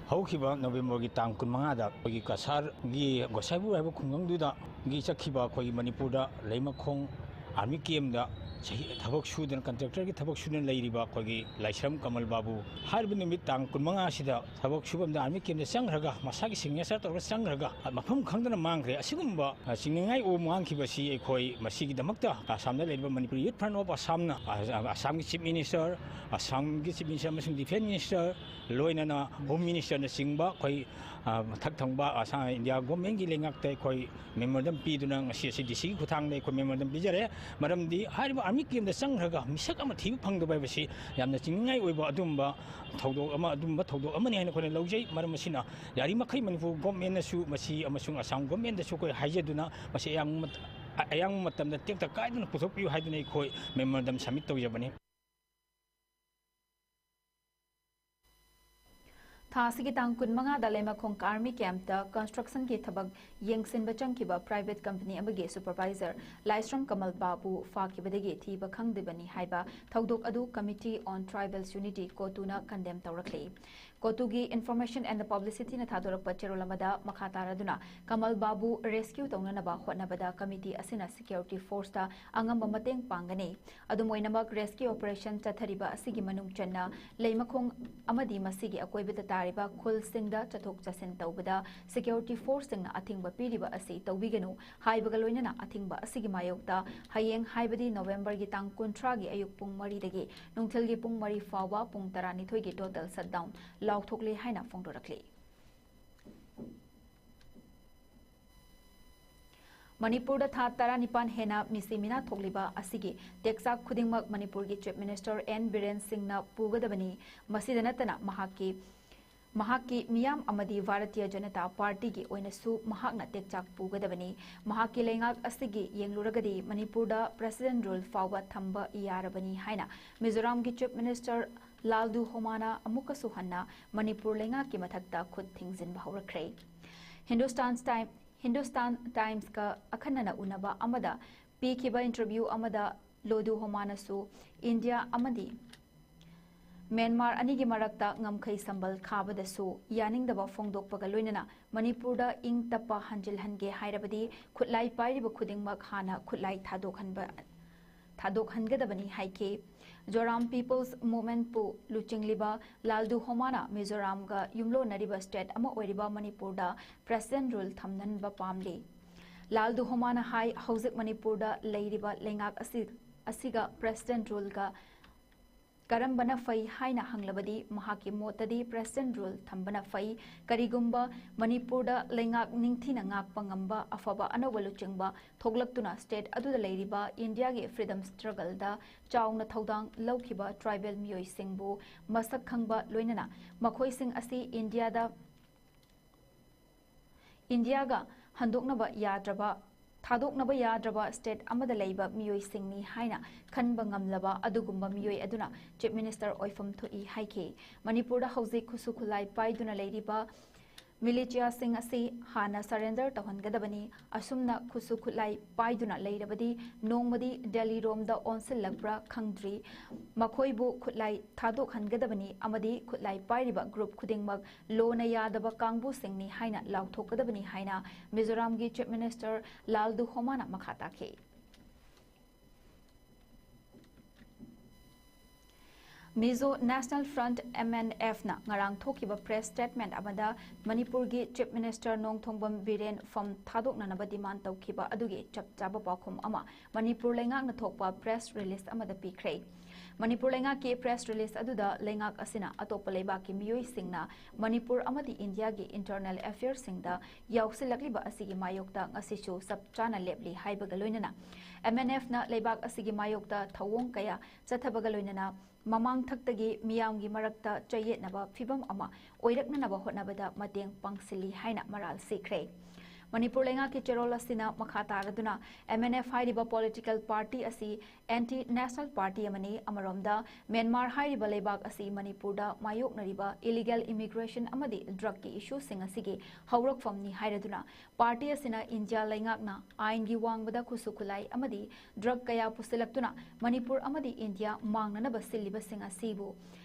ꯍꯧꯈꯤꯕ Novemberꯒꯤ ꯇꯥꯡ ꯀꯨꯟꯃꯉꯥꯗ ꯑꯩꯈꯣꯏꯒꯤ ꯀꯁꯥꯔꯒꯤ ꯒꯣꯁꯥꯏꯕꯨ ꯍꯥꯏꯕ ꯈꯨꯡꯒꯪꯗꯨꯗꯒꯤ ꯆꯠꯈꯤꯕ ꯑꯩꯈꯣꯏꯒꯤ ꯃꯅꯤꯄꯨꯔꯗ ꯂꯩꯃꯈꯣꯡ army campꯗ ꯆꯍꯤ, ꯊꯕꯛ ꯁꯨꯗꯅ, contractorꯒꯤ ꯊꯕꯛ ꯁꯨꯗꯅ ꯂꯩꯔꯤꯕ ꯑꯩꯈꯣꯏꯒꯤ ꯂꯥꯏꯁ꯭ꯔꯝ ꯀꯃꯜ ꯕꯥꯕꯨ ꯍꯥꯏꯔꯤꯕ ꯅꯨꯃꯤꯠ ꯇꯥꯡ ꯀꯨꯟꯃꯉꯥꯁꯤꯗ ꯊꯕꯛ ꯁꯨꯐꯝꯗ army campꯗ ꯆꯪꯈ꯭ꯔꯒ, ꯃꯁꯥꯒꯤ signature ꯇꯧꯔꯒ ꯆꯪꯈ꯭ꯔꯒ, ꯃꯐꯝ ꯈꯪꯗꯅ ꯃꯥꯡꯈ꯭ꯔꯦ꯫ ꯑꯁꯤꯒꯨꯝꯕ, ꯑ, ꯆꯤꯡꯅꯅꯤꯡꯉꯥꯏ ꯑꯣꯏꯕ ꯃꯥꯡꯈꯤꯕꯁꯤ ꯑꯩꯈꯣꯏ ꯃꯁꯤꯒꯤꯗꯃꯛꯇ ꯑꯁꯥꯝꯗ ꯂꯩꯔꯤꯕ Manipur Youth Front of Assamꯅ, ꯑ, ꯑ, ꯑꯁꯥꯝꯒꯤ Chief Minister, ꯑꯁꯥꯝꯒꯤ Chief Minister ꯑꯃꯁꯨꯡ Defence Minister, ꯂꯣꯏꯅꯅ Home Ministerꯅꯆꯤꯡꯕ ꯑꯩꯈꯣꯏ, ꯑ, ꯃꯊꯛ ꯊꯪꯕ ꯑꯁꯥꯝ, ꯏꯟꯗꯤꯌꯥ governmentꯀꯤ ꯂꯩꯉꯥꯛꯇ ꯑꯩꯈꯣꯏ memorandum ꯄꯤꯗꯨꯅ ꯉꯁꯤ ꯑꯁꯤ DCꯒꯤ ꯈꯨꯠꯊꯥꯡꯗ ꯑꯩꯈꯣꯏ memorandum ꯄꯤꯖꯔꯦ꯫ ꯃꯔꯝꯗꯤ ꯍꯥꯏꯔꯤꯕ army campꯗ ꯆꯪꯈ꯭ꯔꯒ ꯃꯤꯁꯛ ꯑꯃ ꯊꯤꯕ ꯐꯪꯗꯕ ꯍꯥꯏꯕꯁꯤ ꯌꯥꯝꯅ ꯆꯤꯡꯅꯤꯡꯉꯥꯏ ꯑꯣꯏꯕ ꯑꯗꯨꯝꯕ ꯊꯧꯗꯣꯛ ꯑꯃ, ꯑꯗꯨꯝꯕ ꯊꯧꯗꯣꯛ ꯑꯃꯅꯤ ꯍꯥꯏꯅ ꯑꯩꯈꯣꯏꯅ ꯂꯧꯖꯩ꯫ ꯃꯔꯝ ꯑꯁꯤꯅ ꯌꯥꯔꯤꯃꯈꯩ ꯃꯅꯤꯄꯨꯔ governmentꯅꯁꯨ ꯃꯁꯤ ꯑꯃꯁꯨꯡ ꯑꯁꯥꯝ governmentꯗꯁꯨ ꯑꯩꯈꯣꯏ ꯍꯥꯏꯖꯗꯨꯅ ꯃꯁꯤ ꯑꯌꯥꯝꯕ ꯃꯇ-, ꯑꯌꯥꯝꯕ ꯃꯇꯝꯗ ꯇꯦꯛꯇ ꯀꯥꯏꯗꯅ ꯄꯨꯊꯣꯛꯄꯤꯌꯨ ꯍꯥꯏꯗꯨꯅ ꯑꯩꯈꯣꯏ memorandum submit ꯇꯧꯖꯕꯅꯤ꯫ ꯊꯥ ꯑꯁꯤꯒꯤ ꯇꯥꯡ ꯀꯨꯟꯃꯉꯥꯗ ꯂꯩꯃꯈꯣꯡ army campꯇ constructionꯒꯤ ꯊꯕꯛ ꯌꯦꯡꯁꯤꯟꯕ ꯆꯪꯈꯤꯕ private company ꯑꯃꯒꯤ supervisor ꯂꯥꯏꯁ꯭ꯔꯝ ꯀꯃꯜ ꯕꯥꯕꯨ ꯐꯥꯈꯤꯕꯗꯒꯤ ꯊꯤꯕ ꯈꯪꯗ꯭ꯔꯤꯕꯅꯤ ꯍꯥꯏꯕ ꯊꯧꯗꯣꯛ ꯑꯗꯨ Committee on Tribals Unity, COTUꯅ condemn ꯇꯧꯔꯛꯂꯤ꯫ ꯀꯣꯇꯨꯒꯤ Information and Publicityꯅ ꯊꯥꯗꯣꯔꯛꯄ ꯆꯦꯔꯣꯜ ꯑꯃꯗ ꯃꯈꯥ ꯇꯥꯔꯗꯨꯅ, ꯀꯃꯜ ꯕꯥꯕꯨ rescue ꯇꯧꯅꯅꯕ ꯍꯣꯠꯅꯕꯗ committee ꯑꯁꯤꯅ security forceꯇ ꯑꯉꯝꯕ ꯃꯇꯦꯡ ꯄꯥꯡꯒꯅꯤ꯫ ꯑꯗꯨꯝ ꯑꯣꯏꯅꯃꯛ, rescue operation ꯆꯠꯊꯔꯤꯕ ꯑꯁꯤꯒꯤ ꯃꯅꯨꯡ ꯆꯟꯅ ꯂꯩꯃꯈꯣꯡ ꯑꯃꯗꯤ ꯃꯁꯤꯒꯤ ꯑꯀꯣꯏꯕꯗ ꯇꯥꯔꯤꯕ ꯈꯨꯜꯁꯤꯡꯗ ꯆꯠꯊꯣꯛ ꯆꯠꯁꯤꯟ ꯇꯧꯕꯗ security forceꯁꯤꯡꯅ ꯑꯊꯤꯡꯕ ꯄꯤꯔꯤꯕ ꯑꯁꯤ ꯇꯧꯕꯤꯒꯅꯨ ꯍꯥꯏꯕꯒ ꯂꯣꯏꯅꯅ, ꯑꯊꯤꯡꯕ ꯑꯁꯤꯒꯤ ꯃꯥꯌꯣꯛꯇ ꯍꯌꯦꯡ, ꯍꯥꯏꯕꯗꯤ Novemberꯒꯤ ꯇꯥꯡ ꯀꯨꯟꯊ꯭ꯔꯥꯒꯤ ꯑꯌꯨꯛ ꯄꯨꯡ ꯃꯔꯤꯗꯒꯤ ꯅꯨꯡꯊꯤꯜꯒꯤ ꯄꯨꯡ ꯃꯔꯤ ꯐꯥꯎꯕ ꯄꯨꯡ ꯇꯔꯥꯅꯤꯊꯣꯏꯒꯤ total shutdown ꯂꯥꯎꯊꯣꯛꯂꯦ ꯍꯥꯏꯅ ꯐꯣꯡꯗꯣꯔꯛꯂꯤ꯫ ꯃꯅꯤꯄꯨꯔꯗ ꯊꯥ ꯇꯔꯥꯅꯤꯄꯥꯟ ꯍꯦꯟꯅ ꯃꯤꯁꯤ ꯃꯤꯅꯥ ꯊꯣꯛꯂꯤꯕ ꯑꯁꯤꯒꯤ ꯇꯦꯛꯆꯥꯛ ꯈꯨꯗꯤꯡꯃꯛ ꯃꯅꯤꯄꯨꯔꯒꯤ Chief Minister N ꯕꯤꯔꯦꯟ ꯁꯤꯡꯅ ꯄꯨꯒꯗꯕꯅꯤ꯫ ꯃꯁꯤꯗ ꯅꯠꯇꯅ ꯃꯍꯥꯛꯀꯤ, ꯃꯍꯥꯛꯀꯤ ꯃꯤꯌꯥꯝ ꯑꯃꯗꯤ ꯚꯥꯔꯇꯤꯌ ꯖꯅꯇꯥ ꯄꯥꯔꯇꯤꯒꯤ ꯑꯣꯏꯅꯁꯨ ꯃꯍꯥꯛꯅ ꯇꯦꯛꯆꯥꯛ ꯄꯨꯒꯗꯕꯅꯤ꯫ ꯃꯍꯥꯛꯀꯤ ꯂꯩꯉꯥꯛ ꯑꯁꯤꯒꯤ ꯌꯦꯡꯂꯨꯔꯒꯗꯤ ꯃꯅꯤꯄꯨꯔꯗ President Rule ꯐꯥꯎꯕ ꯊꯝꯕ ꯌꯥꯔꯕꯅꯤ ꯍꯥꯏꯅ ꯃꯤꯖꯣꯔꯥꯝꯒꯤ Chief Minister ꯂꯥꯜꯗꯨ ꯍꯣꯃꯥꯅ ꯑꯃꯨꯛꯀꯁꯨ ꯍꯟꯅ ꯃꯅꯤꯄꯨꯔ ꯂꯩꯉꯥꯛꯀꯤ ꯃꯊꯛꯇ ꯈꯨꯠ ꯊꯤꯡꯖꯤꯟꯕ ꯍꯧꯔꯛꯈ꯭ꯔꯦ꯫ ꯍꯤꯟꯗꯨꯁꯇꯥꯟ ꯇꯥꯏꯝ, ꯍꯤꯟꯗꯨꯁꯇꯥꯟ ꯇꯥꯏꯝꯁꯀ ꯑꯈꯟꯅꯅ ꯎꯅꯕ ꯑꯃꯗ ꯄꯤꯈꯤꯕ interview ꯑꯃꯗ ꯂꯣꯗꯨ ꯍꯣꯃꯥꯅꯁꯨ ꯏꯟꯗꯤꯌꯥ ꯑꯃꯗꯤ ꯃ꯭ꯌꯥꯟꯃꯥꯔ ꯑꯅꯤꯒꯤ ꯃꯔꯛꯇ ꯉꯝꯈꯩ ꯁꯝꯕꯜ ꯈꯥꯕꯗꯁꯨ ꯌꯥꯅꯤꯡꯗꯕ ꯐꯣꯡꯗꯣꯛꯄꯒ ꯂꯣꯏꯅꯅ ꯃꯅꯤꯄꯨꯔꯗ ꯏꯪ ꯇꯞꯄ ꯍꯟꯖꯤꯜꯍꯟꯒꯦ ꯍꯥꯏꯔꯕꯗꯤ ꯈꯨꯠꯂꯥꯏ ꯄꯥꯏꯔꯤꯕ ꯈꯨꯗꯤꯡꯃꯛ ꯍꯥꯟꯅ ꯈꯨꯠꯂꯥꯏ ꯊꯥꯗꯣꯛꯍꯟꯕ, ꯊꯥꯗꯣꯛꯍꯟꯒꯗꯕꯅꯤ ꯍꯥꯏꯈꯤ꯫ ꯖꯣꯔꯥꯝ People's Movementꯄꯨ ꯂꯨꯆꯤꯡꯂꯤꯕ ꯂꯥꯜꯗꯨ ꯍꯣꯃꯥꯅ ꯃꯤꯖꯣꯔꯥꯝꯒ ꯌꯨꯝꯂꯣꯟꯅꯔꯤꯕ state ꯑꯃ ꯑꯣꯏꯔꯤꯕ ꯃꯅꯤꯄꯨꯔꯗ President Rule ꯊꯝꯅꯅꯕ ꯄꯥꯝꯂꯤ꯫ ꯂꯥꯜꯗꯨ ꯍꯣꯃꯥꯅ ꯍꯥꯏ, ꯍꯧꯖꯤꯛ ꯃꯅꯤꯄꯨꯔꯗ ꯂꯩꯔꯤꯕ ꯂꯩꯉꯥꯛ ꯑꯁꯤ, ꯑꯁꯤꯒ President Ruleꯒ ꯀꯔꯝꯕꯅ ꯐꯩ ꯍꯥꯏꯅ ꯍꯪꯂꯕꯗꯤ, ꯃꯍꯥꯛꯀꯤ ꯃꯣꯠꯇꯗꯤ President Rule ꯊꯝꯕꯅ ꯐꯩ꯫ ꯀꯔꯤꯒꯨꯝꯕ ꯃꯅꯤꯄꯨꯔꯗ ꯂꯩꯉꯥꯛ ꯅꯤꯡꯊꯤꯅ ꯉꯥꯛꯄ ꯉꯝꯕ ꯑꯐꯕ ꯑꯅꯧꯕ ꯂꯨꯆꯤꯡꯕ ꯊꯣꯛꯂꯛꯇꯨꯅ state ꯑꯗꯨꯗ ꯂꯩꯔꯤꯕ ꯏꯟꯗꯤꯌꯥꯒꯤ freedom struggleꯗ ꯆꯥꯎꯅ ꯊꯧꯗꯥꯡ ꯂꯧꯈꯤꯕ tribal ꯃꯤꯑꯣꯏꯁꯤꯡꯕꯨ ꯃꯁꯛ ꯈꯪꯕ, ꯂꯣꯏꯅꯅ ꯃꯈꯣꯏꯁꯤꯡ ꯑꯁꯤ ꯏꯟꯗꯤꯌꯥꯗ, ꯏꯟꯗꯤꯌꯥꯒ ꯍꯟꯗꯣꯛꯅꯕ ꯌꯥꯗ꯭ꯔꯕ, ꯊꯥꯗꯣꯛꯅꯕ ꯌꯥꯗ꯭ꯔꯕ state ꯑꯃꯗ ꯂꯩꯕ ꯃꯤꯑꯣꯏꯁꯤꯡꯅꯤ ꯍꯥꯏꯅ ꯈꯟꯕ ꯉꯝꯂꯕ ꯑꯗꯨꯒꯨꯝꯕ ꯃꯤꯑꯣꯏ ꯑꯗꯨꯅ Chief Minister ꯑꯣꯏꯐꯝ ꯊꯣꯛꯏ ꯍꯥꯏꯈꯤ꯫ ꯃꯅꯤꯄꯨꯔꯗ ꯍꯧꯖꯤꯛ ꯈꯨꯠꯁꯨ ꯈꯨꯠꯂꯥꯏ ꯄꯥꯏꯗꯨꯅ ꯂꯩꯔꯤꯕ ꯃꯤꯂꯤꯁꯤꯌꯥꯁꯤꯡ ꯑꯁꯤ ꯍꯥꯟꯅ ꯁꯔꯦꯟꯗꯔ ꯇꯧꯍꯟꯒꯗꯕꯅꯤ꯫ ꯑꯁꯨꯝꯅ ꯈꯨꯠꯁꯨ ꯈꯨꯠꯂꯥꯏ ꯄꯥꯏꯗꯨꯅ ꯂꯩꯔꯕꯗꯤ ꯅꯣꯡꯃꯗꯤ ꯗꯦꯜꯂꯤꯔꯣꯝꯗ ꯑꯣꯟꯁꯤꯜꯂꯛꯄ꯭ꯔꯥ ꯈꯪꯗ꯭ꯔꯤ꯫ ꯃꯈꯣꯏꯕꯨ ꯈꯨꯠꯂꯥꯏ ꯊꯥꯗꯣꯛꯍꯟꯒꯗꯕꯅꯤ ꯑꯃꯗꯤ ꯈꯨꯠꯂꯥꯏ ꯄꯥꯏꯔꯤꯕ ꯒ꯭ꯔꯨꯞ ꯈꯨꯗꯤꯡꯃꯛ ꯂꯣꯅ ꯌꯥꯗꯕ ꯀꯥꯡꯕꯨꯁꯤꯡꯅꯤ ꯍꯥꯏꯅ ꯂꯥꯎꯊꯣꯛꯀꯗꯕꯅꯤ ꯍꯥꯏꯅ ꯃꯤꯖꯣꯔꯥꯝꯒꯤ ꯆꯤꯐ ꯃꯤꯅꯤꯁꯇꯔ ꯂꯥꯜꯗꯨꯍꯣꯃꯥꯅ ꯃꯈꯥ ꯇꯥꯈꯤ꯫ ꯃꯤꯖꯣ ꯅꯦꯁꯅꯦꯜ ꯐ꯭ꯔꯟꯠ, MNF, ꯅ ꯉꯔꯥꯡ ꯊꯣꯛꯈꯤꯕ ꯄ꯭ꯔꯦꯁ ꯁ꯭ꯇꯦꯠꯃꯦꯟꯠ ꯑꯃꯗ ꯃꯅꯤꯄꯨꯔꯒꯤ ꯆꯤꯐ ꯃꯤꯅꯤꯁꯇꯔ ꯅꯣꯡꯊꯣꯡꯕꯝ ꯕꯤꯔꯦꯟ ꯐꯝ ꯊꯥꯗꯣꯛꯅꯅꯕ ꯗꯤꯃꯥꯟ ꯇꯧꯈꯤꯕ ꯑꯗꯨꯒꯤ ꯆꯞ ꯆꯥꯕ ꯄꯥꯎꯈꯨꯝ ꯑꯃ ꯃꯅꯤꯄꯨꯔ ꯂꯩꯉꯥꯛꯅ ꯊꯣꯛꯄ ꯄ꯭ꯔꯦꯁ ꯔꯤꯂꯤꯖ ꯑꯃꯗ ꯄꯤꯈ꯭ꯔꯦ꯫ ꯃꯅꯤꯄꯨꯔ ꯂꯩꯉꯥꯛꯀꯤ ꯄ꯭ꯔꯦꯁ ꯔꯤꯂꯤꯖ ꯑꯗꯨꯗ ꯂꯩꯉꯥꯛ ꯑꯁꯤꯅ ꯑꯇꯣꯞꯄ ꯂꯩꯕꯥꯛꯀꯤ ꯃꯤꯑꯣꯏꯁꯤꯡꯅ ꯃꯅꯤꯄꯨꯔ ꯑꯃꯗꯤ ꯏꯟꯗꯤꯌꯥꯒꯤ ꯏꯟꯇꯔꯅꯦꯜ ꯑꯦꯐꯤꯌꯔꯁꯤꯡꯗ ꯌꯥꯎꯁꯤꯜꯂꯛꯂꯤꯕ ꯑꯁꯤꯒꯤ ꯃꯥꯌꯣꯛꯇ ꯉꯁꯤꯁꯨ ꯆꯞ ꯆꯥꯅ ꯂꯦꯞꯂꯤ ꯍꯥꯏꯕꯒ ꯂꯣꯏꯅꯅ MNF ꯅ ꯂꯩꯕꯥꯛ ꯑꯁꯤꯒꯤ ꯃꯥꯌꯣꯛꯇ ꯊꯧꯑꯣꯡ ꯀꯌꯥ ꯆꯠꯊꯕꯒ ꯂꯣꯏꯅꯅ ꯃꯃꯥꯡꯊꯛꯇꯒꯤ ꯃꯤꯌꯥꯝꯒꯤ ꯃꯔꯛꯇ ꯆꯌꯦꯠꯅꯕ ꯐꯤꯚꯝ ꯑꯃ ꯑꯣꯏꯔꯛꯅꯅꯕ ꯍꯣꯠꯅꯕꯗ ꯃꯇꯦꯡ ꯄꯥꯡꯁꯤꯜꯂꯤ ꯍꯥꯏꯅ ꯃꯔꯥꯜ ꯁꯤꯈ꯭ꯔꯦ꯫ ꯃꯅꯤꯄꯨꯔ ꯂꯩꯉꯥꯛꯀꯤ ꯆꯦꯔꯣꯜ ꯑꯁꯤꯅ ꯃꯈꯥ ꯇꯥꯔꯗꯨꯅ MNF ꯍꯥꯏꯔꯤꯕ ꯄꯣꯂꯤꯇꯤꯀꯦꯜ ꯄꯥꯔꯇꯤ ꯑꯁꯤ ꯑꯦꯟꯇꯤ ꯅꯦꯁꯅꯦꯜ ꯄꯥꯔꯇꯤ ꯑꯃꯅꯤ꯫ ꯑꯃꯔꯣꯝꯗ ꯃ꯭ꯌꯥꯟꯃꯥꯔ ꯍꯥꯏꯔꯤꯕ ꯂꯩꯕꯥꯛ ꯑꯁꯤ ꯃꯅꯤꯄꯨꯔꯗ ꯃꯥꯌꯣꯛꯅꯔꯤꯕ ꯏꯂꯤꯒꯦꯜ ꯏꯃꯤꯒ꯭ꯔꯦꯁꯟ ꯑꯃꯗꯤ ꯗ꯭ꯔꯒꯀꯤ ꯏꯁꯨꯁꯤꯡ ꯑꯁꯤꯒꯤ ꯍꯧꯔꯛꯐꯝꯅꯤ ꯍꯥꯏꯔꯗꯨꯅ ꯄꯥꯔꯇꯤ ꯑꯁꯤꯅ ꯏꯟꯗꯤꯌꯥ ꯂꯩꯉꯥꯛꯅ ꯑꯥꯏꯟꯒꯤ ꯋꯥꯡꯃꯗ ꯈꯨꯠꯁꯨ ꯈꯨꯠꯂꯥꯏ ꯑꯃꯗꯤ ꯗ꯭ꯔꯒ ꯀꯌꯥ ꯄꯨꯁꯤꯜꯂꯛꯇꯨꯅ ꯃꯅꯤꯄꯨꯔ ꯑꯃꯗꯤ ꯏꯟꯗꯤꯌꯥ ꯃꯥꯡꯅꯅꯕ ꯁꯤꯜꯂꯤꯕꯁꯤꯡ ꯑꯁꯤꯕꯨ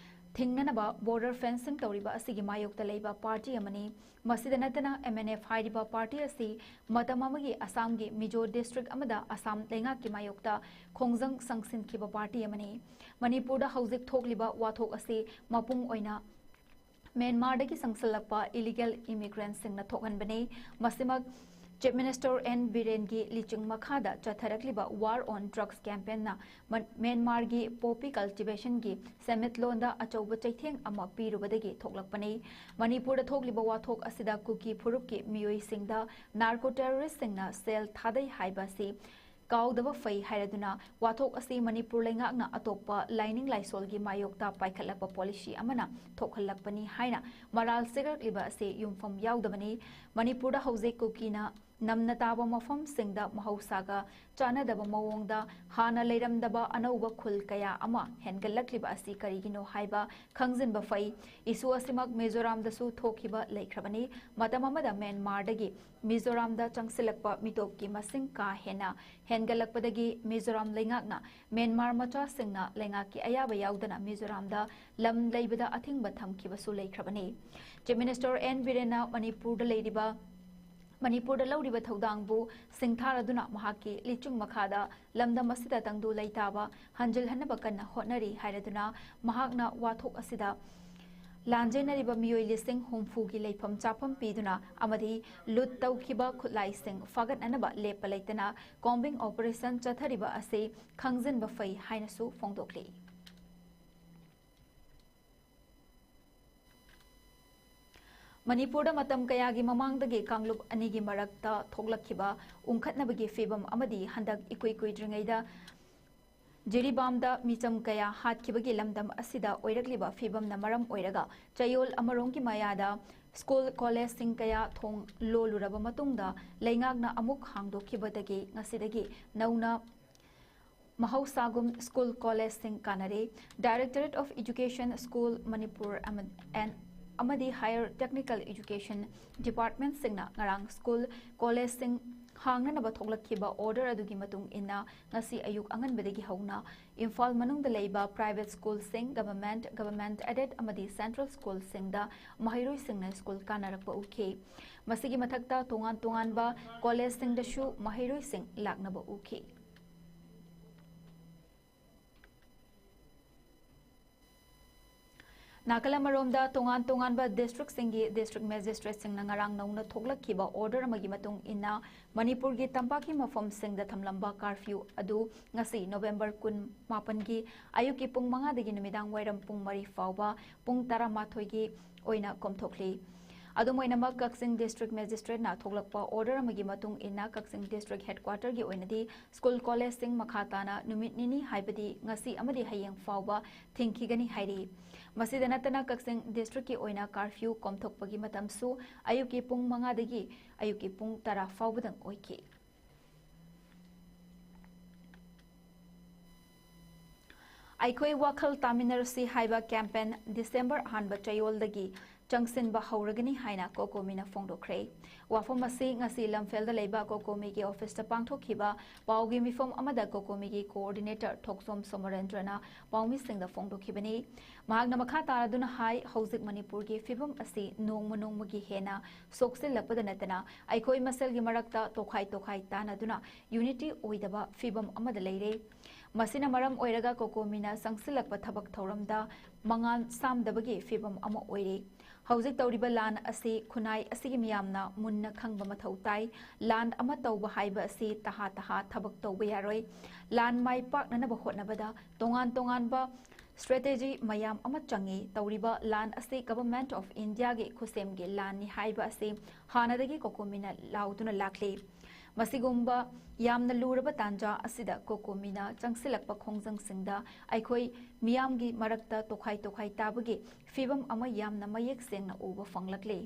ꯊꯤꯡꯅꯅꯕ ꯕꯣꯔꯗꯔ ꯐꯦꯟꯁꯤꯡ ꯇꯧꯔꯤꯕ ꯑꯁꯤꯒꯤ ꯃꯥꯌꯣꯛꯇ ꯂꯩꯕ ꯄꯥꯔꯇꯤ ꯑꯃꯅꯤ꯫ ꯃꯁꯤꯗ ꯅꯠꯇꯅ MNF ꯍꯥꯏꯔꯤꯕ ꯄꯥꯔꯇꯤ ꯑꯁꯤ ꯃꯇꯝ ꯑꯃꯒꯤ ꯑꯁꯥꯝꯒꯤ ꯃꯤꯖꯣ ꯗꯤꯁꯇ꯭ꯔꯤꯛ ꯑꯃꯗ ꯑꯁꯥꯝ ꯂꯩꯉꯥꯛꯀꯤ ꯃꯥꯌꯣꯛꯇ ꯈꯣꯡꯖꯪ ꯆꯪꯁꯤꯟꯈꯤꯕ ꯄꯥꯔꯇꯤ ꯑꯃꯅꯤ꯫ ꯃꯅꯤꯄꯨꯔꯗ ꯍꯧꯖꯤꯛ ꯊꯣꯛꯂꯤꯕ ꯋꯥꯊꯣꯛ ꯑꯁꯤ ꯃꯄꯨꯡ ꯑꯣꯏꯅ ꯃ꯭ꯌꯥꯟꯃꯥꯔꯗꯒꯤ ꯆꯪꯁꯤꯜꯂꯛꯄ ꯏꯂꯤꯒꯦꯜ ꯏꯃꯤꯒ꯭ꯔꯦꯟꯠꯁꯤꯡꯅ ꯊꯣꯛꯍꯟꯕꯅꯤ꯫ ꯃꯁꯤꯃꯛ ꯆꯤꯐ ꯃꯤꯅꯤꯁꯇꯔ ꯑꯦꯟ ꯕꯤꯔꯦꯟꯒꯤ ꯂꯤꯆꯤꯡ ꯃꯈꯥꯗ ꯆꯠꯊꯔꯛꯂꯤꯕ ꯋꯥꯔ ꯑꯣꯟ ꯗ꯭ꯔꯒꯁ ꯀꯦꯝꯄꯦꯟꯅ ꯃꯟ-, ꯃ꯭ꯌꯥꯟꯃꯥꯔꯒꯤ ꯄꯣꯄꯤ ꯀꯜꯇꯤꯚꯦꯁꯟꯒꯤ ꯁꯦꯟꯃꯤꯠꯂꯣꯟꯗ ꯑꯆꯧꯕ ꯆꯩꯊꯦꯡ ꯑꯃ ꯄꯤꯔꯨꯕꯗꯒꯤ ꯊꯣꯛꯂꯛꯄꯅꯤ꯫ ꯃꯅꯤꯄꯨꯔꯗ ꯊꯣꯛꯂꯤꯕ ꯋꯥꯊꯣꯛ ꯑꯁꯤꯗ ꯀꯨꯀꯤ ꯐꯨꯔꯨꯞꯀꯤ ꯃꯤꯑꯣꯏꯁꯤꯡꯗ ꯅꯥꯔꯀꯣ ꯇꯦꯔꯣꯔꯤꯁꯁꯤꯡꯅ ꯁꯦꯜ ꯊꯥꯗꯩ ꯍꯥꯏꯕ ꯑꯁꯤ ꯀꯥꯎꯗꯕ ꯐꯩ ꯍꯥꯏꯔꯗꯨꯅ ꯋꯥꯊꯣꯛ ꯑꯁꯤ ꯃꯅꯤꯄꯨꯔ ꯂꯩꯉꯥꯛꯅ ꯑꯇꯣꯞꯄ ꯂꯥꯏꯅꯤꯡ ꯂꯥꯏꯁꯣꯜꯒꯤ ꯃꯥꯌꯣꯛꯇ ꯄꯥꯏꯈꯠꯂꯛꯄ ꯄꯣꯂꯤꯁꯤ ꯑꯃꯅ ꯊꯣꯛꯍꯜꯂꯛꯄꯅꯤ ꯍꯥꯏꯅ ꯃꯔꯥꯜ ꯁꯤꯒꯠꯂꯛꯂꯤꯕ ꯑꯁꯤ ꯌꯨꯝꯐꯝ ꯌꯥꯎꯗꯕꯅꯤ꯫ ꯃꯅꯤꯄꯨꯔꯗ ꯍꯧꯖꯤꯛ ꯀꯨꯀꯤꯅ ꯅꯝꯅ ꯇꯥꯕ ꯃꯐꯝꯁꯤꯡꯗ ꯃꯍꯧꯁꯥꯒ ꯆꯥꯟꯅꯗꯕ ꯃꯑꯣꯡꯗ ꯍꯥꯟꯅ ꯂꯩꯔꯝꯗꯕ ꯑꯅꯧꯕ ꯈꯨꯜ ꯀꯌꯥ ꯑꯃ ꯍꯦꯟꯒꯠꯂꯛꯂꯤꯕ ꯑꯁꯤ ꯀꯔꯤꯒꯤꯅꯣ ꯍꯥꯏꯕ ꯈꯪꯖꯤꯟꯕ ꯐꯩ꯫ Issue ꯑꯁꯤꯃꯛ ꯃꯤꯖꯣꯔꯥꯝꯗꯁꯨ ꯊꯣꯛꯈꯤꯕ ꯂꯩꯈ꯭ꯔꯕꯅꯤ꯫ ꯃꯇꯝ ꯑꯃꯗ ꯃ꯭ꯌꯥꯟꯃꯥꯔꯗꯒꯤ ꯃꯤꯖꯣꯔꯥꯝꯗ ꯆꯪꯁꯤꯜꯂꯛꯄ ꯃꯤꯇꯣꯞꯀꯤ ꯃꯁꯤꯡ ꯀꯥ ꯍꯦꯟꯅ ꯍꯦꯟꯒꯠꯂꯛꯄꯗꯒꯤ ꯃꯤꯖꯣꯔꯥꯝ ꯂꯩꯉꯥꯛꯅ ꯃ꯭ꯌꯥꯟꯃꯥꯔ ꯃꯆꯥꯁꯤꯡꯅ ꯂꯩꯉꯥꯛꯀꯤ ꯑꯌꯥꯕ ꯌꯥꯎꯗꯅ ꯃꯤꯖꯣꯔꯥꯝꯗ ꯂꯝ ꯂꯩꯕꯗ ꯑꯊꯤꯡꯕ ꯊꯝꯈꯤꯕꯁꯨ ꯂꯩꯈ꯭ꯔꯕꯅꯤ꯫ Chief Minister ꯑꯦꯟ ꯕꯤꯔꯦꯟꯅ ꯃꯅꯤꯄꯨꯔꯗ ꯂꯩꯔꯤꯕ, ꯃꯅꯤꯄꯨꯔꯗ ꯂꯧꯔꯤꯕ ꯊꯧꯗꯥꯡꯕꯨ ꯁꯤꯡꯊꯥꯔꯗꯨꯅ ꯃꯍꯥꯛꯀꯤ ꯂꯤꯆꯨꯡ ꯃꯈꯥꯗ ꯂꯝꯗꯝ ꯑꯁꯤꯗ ꯇꯪꯗꯨ ꯂꯩꯇꯥꯕ ꯍꯟꯖꯤꯜꯍꯟꯅꯕ ꯀꯟꯅ ꯍꯣꯠꯅꯔꯤ ꯍꯥꯏꯔꯗꯨꯅ ꯃꯍꯥꯛꯅ ꯋꯥꯊꯣꯛ ꯑꯁꯤꯗ ꯂꯥꯟꯖꯦꯟꯅꯔꯤꯕ ꯃꯤꯑꯣꯏ ꯂꯤꯁꯤꯡ ꯍꯨꯝꯐꯨꯒꯤ ꯂꯩꯐꯝ ꯆꯥꯐꯝ ꯄꯤꯗꯨꯅ ꯑꯃꯗꯤ ꯂꯨꯠ ꯇꯧꯈꯤꯕ ꯈꯨꯠꯂꯥꯏꯁꯤꯡ ꯐꯥꯒꯠꯅꯅꯕ ꯂꯦꯞꯄ ꯂꯩꯇꯅ combing operation ꯆꯠꯊꯔꯤꯕ ꯑꯁꯤ ꯈꯪꯖꯤꯟꯕ ꯐꯩ ꯍꯥꯏꯅꯁꯨ ꯐꯣꯡꯗꯣꯛꯂꯤ꯫ ꯃꯅꯤꯄꯨꯔꯗ ꯃꯇꯝ ꯀꯌꯥꯒꯤ ꯃꯃꯥꯡꯗꯒꯤ ꯀꯥꯡꯂꯨꯞ ꯑꯅꯤꯒꯤ ꯃꯔꯛꯇ ꯊꯣꯛꯂꯛꯈꯤꯕ ꯎꯪꯈꯠꯅꯕꯒꯤ ꯐꯤꯕꯝ ꯑꯃꯗꯤ ꯍꯟꯗꯛ ꯏꯀꯨꯏ ꯀꯨꯏꯗ꯭ꯔꯤꯉꯩꯗ ꯖꯤꯔꯤꯕꯥꯝꯗ ꯃꯤꯆꯝ ꯀꯌꯥ ꯍꯥꯠꯈꯤꯕꯒꯤ ꯂꯝꯗꯝ ꯑꯁꯤꯗ ꯑꯣꯏꯔꯛꯂꯤꯕ ꯐꯤꯕꯝꯅ ꯃꯔꯝ ꯑꯣꯏꯔꯒ ꯆꯌꯣꯜ ꯑꯃꯔꯣꯝꯒꯤ ꯃꯌꯥꯗ ꯁ꯭ꯀꯨꯜ ꯀꯣꯂꯦꯖꯁꯤꯡ ꯀꯌꯥ ꯊꯣꯡ ꯂꯣꯜꯂꯨꯔꯕ ꯃꯇꯨꯡꯗ ꯂꯩꯉꯥꯛꯅ ꯑꯃꯨꯛ ꯍꯥꯡꯗꯣꯛꯈꯤꯕꯗꯒꯤ ꯉꯁꯤꯗꯒꯤ ꯅꯧꯅ ꯃꯍꯧꯁꯥꯒꯨꯝ ꯁ꯭ꯀꯨꯜ ꯀꯣꯂꯦꯖꯁꯤꯡ ꯀꯥꯟꯅꯔꯦ꯫ Directorate of Education, School, Manipur ꯑꯃ-, and, ꯑꯃꯗꯤ Higher Technical Education Departmentꯁꯤꯡꯅ ꯉꯔꯥꯡ ꯁ꯭ꯀꯨꯜ ꯀꯣꯂꯦꯖꯁꯤꯡ ꯍꯥꯡꯅꯅꯕ ꯊꯣꯛꯂꯛꯈꯤꯕ order ꯑꯗꯨꯒꯤ ꯃꯇꯨꯡ ꯏꯟꯅ ꯉꯁꯤ ꯑꯌꯨꯛ ꯑꯉꯟꯕꯗꯒꯤ ꯍꯧꯅ ꯏꯝꯐꯥꯜ ꯃꯅꯨꯡꯗ ꯂꯩꯕ private ꯁ꯭ꯀꯨꯜꯁꯤꯡ, government, government aided ꯑꯃꯗꯤ central ꯁ꯭ꯀꯨꯜꯁꯤꯡꯗ ꯃꯍꯩꯔꯣꯏꯁꯤꯡꯅ ꯁ꯭ꯀꯨꯜ ꯀꯥꯅꯔꯛꯄ ꯎꯈꯤ꯫ ꯃꯁꯤꯒꯤ ꯃꯊꯛꯇ ꯇꯣꯉꯥꯟ ꯇꯣꯉꯥꯟꯕ ꯀꯣꯂꯦꯖꯁꯤꯡꯗꯁꯨ ꯃꯍꯩꯔꯣꯏꯁꯤꯡ ꯂꯥꯛꯅꯕ ꯎꯈꯤ꯫ ꯅꯥꯀꯜ ꯑꯃꯔꯣꯝꯗ, ꯇꯣꯉꯥꯟ ꯇꯣꯉꯥꯟꯕ districtꯁꯤꯡꯒꯤ district magistrateꯁꯤꯡꯅ ꯉꯔꯥꯡ ꯅꯧꯅ ꯊꯣꯛꯂꯛꯈꯤꯕ order ꯑꯃꯒꯤ ꯃꯇꯨꯡ ꯏꯟꯅ, ꯃꯅꯤꯄꯨꯔꯒꯤ ꯇꯝꯄꯥꯛꯀꯤ ꯃꯐꯝꯁꯤꯡꯗ ꯊꯝꯂꯝꯕ curfew ꯑꯗꯨ ꯉꯁꯤ November ꯀꯨꯟꯃꯥꯄꯟꯒꯤ ꯑꯌꯨꯛꯀꯤ ꯄꯨꯡ ꯃꯉꯥꯗꯒꯤ ꯅꯨꯃꯤꯗꯥꯡ ꯋꯥꯏꯔꯝ ꯄꯨꯡ ꯃꯔꯤ ꯐꯥꯎꯕ ꯄꯨꯡ ꯇꯔꯥꯃꯥꯊꯣꯏꯒꯤ ꯑꯣꯏꯅ ꯀꯣꯝꯊꯣꯛꯂꯤ꯫ ꯑꯗꯨꯝ ꯑꯣꯏꯅꯃꯛ, ꯀꯛꯆꯤꯡ ꯗꯤꯁꯇ꯭ꯔꯤꯛ ꯃꯦꯖꯤꯁꯇ꯭ꯔꯦꯠꯅ ꯊꯣꯛꯂꯛꯄ ꯑꯣꯔꯗꯔ ꯑꯃꯒꯤ ꯃꯇꯨꯡ ꯏꯟꯅ, ꯀꯛꯆꯤꯡ ꯗꯤꯁꯇ꯭ꯔꯤꯛ ꯍꯦꯗꯀ꯭ꯋꯥꯇꯔꯒꯤ ꯑꯣꯏꯅꯗꯤ ꯁ꯭ꯀꯨꯜ ꯀꯣꯂꯦꯖꯁꯤꯡ ꯃꯈꯥ ꯇꯥꯅ ꯅꯨꯃꯤꯠ ꯅꯤꯅꯤ, ꯍꯥꯏꯕꯗꯤ ꯉꯁꯤ ꯑꯃꯗꯤ ꯍꯌꯦꯡ ꯐꯥꯎꯕ ꯊꯤꯡꯈꯤꯒꯅꯤ ꯍꯥꯏꯔꯤ꯫ ꯃꯁꯤꯗ ꯅꯠꯇꯅ, ꯀꯛꯆꯤꯡ ꯗꯤꯁꯇ꯭ꯔꯤꯛꯀꯤ ꯑꯣꯏꯅ ꯀꯥꯔꯐ꯭ꯌꯨ ꯀꯣꯝꯊꯣꯛꯄꯒꯤ ꯃꯇꯝꯁꯨ ꯑꯌꯨꯛꯀꯤ ꯄꯨꯡ ꯃꯉꯥꯗꯒꯤ ꯑꯌꯨꯛꯀꯤ ꯄꯨꯡ ꯇꯔꯥ ꯐꯥꯎꯕꯗꯪ ꯑꯣꯏꯈꯤ꯫ ꯑꯩꯈꯣꯏ ꯋꯥꯈꯜ ꯇꯥꯃꯤꯟꯅꯔꯁꯤ ꯍꯥꯏꯕ ꯀꯦꯝꯄꯦꯟ ꯗꯤꯁꯦꯝꯕꯔ ꯑꯍꯥꯟꯕ ꯆꯌꯣꯜꯗꯒꯤ ꯆꯪꯁꯤꯟꯕ ꯍꯧꯔꯒꯅꯤ ꯍꯥꯏꯅ ꯀꯣꯀꯣꯃꯤꯅ ꯐꯣꯡꯗꯣꯛꯈ꯭ꯔꯦ꯫ ꯋꯥꯐꯝ ꯑꯁꯤ ꯉꯁꯤ ꯂꯝꯐꯦꯜꯗ ꯂꯩꯕ ꯀꯣꯀꯣꯃꯤꯒꯤ ꯑꯣꯐꯤꯁꯇ ꯄꯥꯡꯊꯣꯛꯈꯤꯕ ꯄꯥꯎꯒꯤ ꯃꯤꯐꯝ ꯑꯃꯗ ꯀꯣꯀꯣꯃꯤꯒꯤ ꯀꯣꯑꯣꯔꯗꯤꯅꯦꯇꯔ ꯊꯣꯛꯆꯣꯝ ꯁꯣꯃꯣꯔꯦꯟꯗ꯭ꯔꯅ ꯄꯥꯎꯃꯤꯁꯤꯡꯗ ꯐꯣꯡꯗꯣꯛꯈꯤꯕꯅꯤ꯫ ꯃꯍꯥꯛꯅ ꯃꯈꯥ ꯇꯥꯔꯗꯨꯅ ꯍꯥꯏ, ꯍꯧꯖꯤꯛ ꯃꯅꯤꯄꯨꯔꯒꯤ ꯐꯤꯕꯝ ꯑꯁꯤ ꯅꯣꯡꯃ ꯅꯣꯡꯃꯒꯤ ꯍꯦꯟꯅ ꯁꯣꯛꯆꯤꯜꯂꯛꯄꯗ ꯅꯠꯇꯅ, ꯑꯩꯈꯣꯏ ꯃꯁꯦꯜꯒꯤ ꯃꯔꯛꯇ ꯇꯣꯈꯥꯏ ꯇꯣꯈꯥꯏ ꯇꯥꯅꯗꯨꯅ ꯌꯨꯅꯤꯇꯤ ꯑꯣꯏꯗꯕ ꯐꯤꯕꯝ ꯑꯃꯗ ꯂꯩꯔꯦ꯫ ꯃꯁꯤꯅ ꯃꯔꯝ ꯑꯣꯏꯔꯒ ꯀꯣꯀꯣꯃꯤꯅ ꯆꯪꯁꯤꯜꯂꯛꯄ ꯊꯕꯛ ꯊꯧꯔꯝꯗ ꯃꯉꯥꯜ ꯁꯥꯝꯗꯕꯒꯤ ꯐꯤꯕꯝ ꯑꯃ ꯑꯣꯏꯔꯦ꯫ ꯍꯧꯖꯤꯛ ꯇꯧꯔꯤꯕ ꯂꯥꯟ ꯑꯁꯤ ꯈꯨꯟꯅꯥꯏ ꯑꯁꯤꯒꯤ ꯃꯤꯌꯥꯝꯅ ꯃꯨꯟꯅ ꯈꯪꯕ ꯃꯊꯧ ꯇꯥꯏ꯫ ꯂꯥꯟ ꯑꯃ ꯇꯧꯕ ꯍꯥꯏꯕ ꯑꯁꯤ ꯇꯍꯥ ꯇꯍꯥ ꯊꯕꯛ ꯇꯧꯕ ꯌꯥꯔꯣꯏ꯫ ꯂꯥꯟ ꯃꯥꯏ ꯄꯥꯛꯅꯅꯕ ꯍꯣꯠꯅꯕꯗ ꯇꯣꯉꯥꯟ ꯇꯣꯉꯥꯟꯕ ꯁ꯭ꯇ꯭ꯔꯦꯇꯦꯖꯤ ꯃꯌꯥꯝ ꯑꯃ ꯆꯪꯏ꯫ ꯇꯧꯔꯤꯕ ꯂꯥꯟ ꯑꯁꯤ Government of Indiaꯒꯤ ꯈꯨꯠꯁꯦꯝꯒꯤ ꯂꯥꯟꯅꯤ ꯍꯥꯏꯕ ꯑꯁꯤ ꯍꯥꯟꯅꯗꯒꯤ ꯀꯣꯀꯣꯃꯤꯅ ꯂꯥꯎꯗꯨꯅ ꯂꯥꯛꯂꯤ꯫ ꯃꯁꯤꯒꯨꯝꯕ ꯌꯥꯝꯅ ꯂꯨꯔꯕ ꯇꯥꯟꯖꯥ ꯑꯁꯤꯗ ꯀꯣꯀꯣꯃꯤꯅ ꯆꯪꯁꯤꯜꯂꯛꯄ ꯈꯣꯡꯖꯪꯁꯤꯡꯗ ꯑꯩꯈꯣꯏ ꯃꯤꯌꯥꯝꯒꯤ ꯃꯔꯛꯇ ꯇꯣꯈꯥꯏ ꯇꯣꯈꯥꯏ ꯇꯥꯕꯒꯤ ꯐꯤꯕꯝ ꯑꯃ ꯌꯥꯝꯅ ꯃꯌꯦꯛ ꯁꯦꯡꯅ ꯎꯕ ꯐꯪꯂꯛꯂꯤ꯫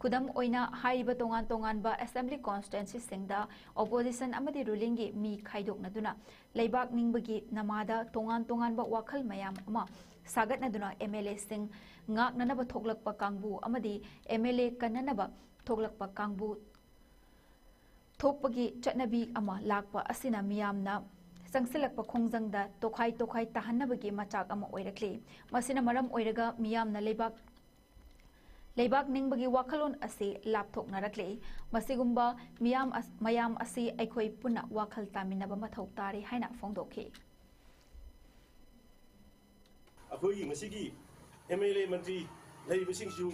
ꯈꯨꯗꯝ ꯑꯣꯏꯅ, ꯍꯥꯏꯔꯤꯕ ꯇꯣꯉꯥꯟ ꯇꯣꯉꯥꯟꯕ assembly constituencyꯁꯤꯡꯗ opposition ꯑꯃꯗꯤ rulingꯒꯤ ꯃꯤ ꯈꯥꯏꯗꯣꯛꯅꯗꯨꯅ ꯂꯩꯕꯥꯛ ꯅꯤꯡꯕꯒꯤ ꯅꯃꯥꯗ ꯇꯣꯉꯥꯟ ꯇꯣꯉꯥꯟꯕ ꯋꯥꯈꯜ ꯃꯌꯥꯝ ꯑꯃ ꯁꯥꯒꯠꯅꯗꯨꯅ MLAꯁꯤꯡ ꯉꯥꯛꯅꯅꯕ ꯊꯣꯛꯂꯛꯄ ꯀꯥꯡꯕꯨ ꯑꯃꯗꯤ MLA ꯀꯟꯅꯅꯕ ꯊꯣꯛꯂꯛꯄ ꯀꯥꯡꯕꯨ ꯊꯣꯛꯄꯒꯤ ꯆꯠꯅꯕꯤ ꯑꯃ ꯂꯥꯛꯄ ꯑꯁꯤꯅ ꯃꯤꯌꯥꯝꯅ ꯆꯪꯁꯤꯜꯂꯛꯄ ꯈꯣꯡꯖꯪꯗ ꯇꯣꯈꯥꯏ ꯇꯣꯈꯥꯏ ꯇꯥꯍꯟꯅꯕꯒꯤ ꯃꯆꯥꯛ ꯑꯃ ꯑꯣꯏꯔꯛꯂꯤ꯫ ꯃꯁꯤꯅ ꯃꯔꯝ ꯑꯣꯏꯔꯒ ꯃꯤꯌꯥꯝꯅ ꯂꯩꯕꯥꯛ, ꯂꯩꯕꯥꯛ ꯅꯤꯡꯕꯒꯤ ꯋꯥꯈꯜꯂꯣꯟ ꯑꯁꯤ ꯂꯥꯞꯊꯣꯛꯅꯔꯛꯂꯤ꯫ ꯃꯁꯤꯒꯨꯝꯕ ꯃꯤꯌꯥꯝ ꯑꯁ-, ꯃꯌꯥꯝ ꯑꯁꯤ ꯑꯩꯈꯣꯏ ꯄꯨꯟꯅ ꯋꯥꯈꯜ ꯇꯥꯃꯤꯟꯅꯕ ꯃꯊꯧ ꯇꯥꯔꯤ ꯍꯥꯏꯅ ꯐꯣꯡꯗꯣꯛꯈꯤ꯫ ꯑꯩꯈꯣꯏꯒꯤ ꯃꯁꯤꯒꯤ MLA ꯃꯟꯇ꯭ꯔꯤ ꯂꯩꯔꯤꯕꯁꯤꯡꯁꯨ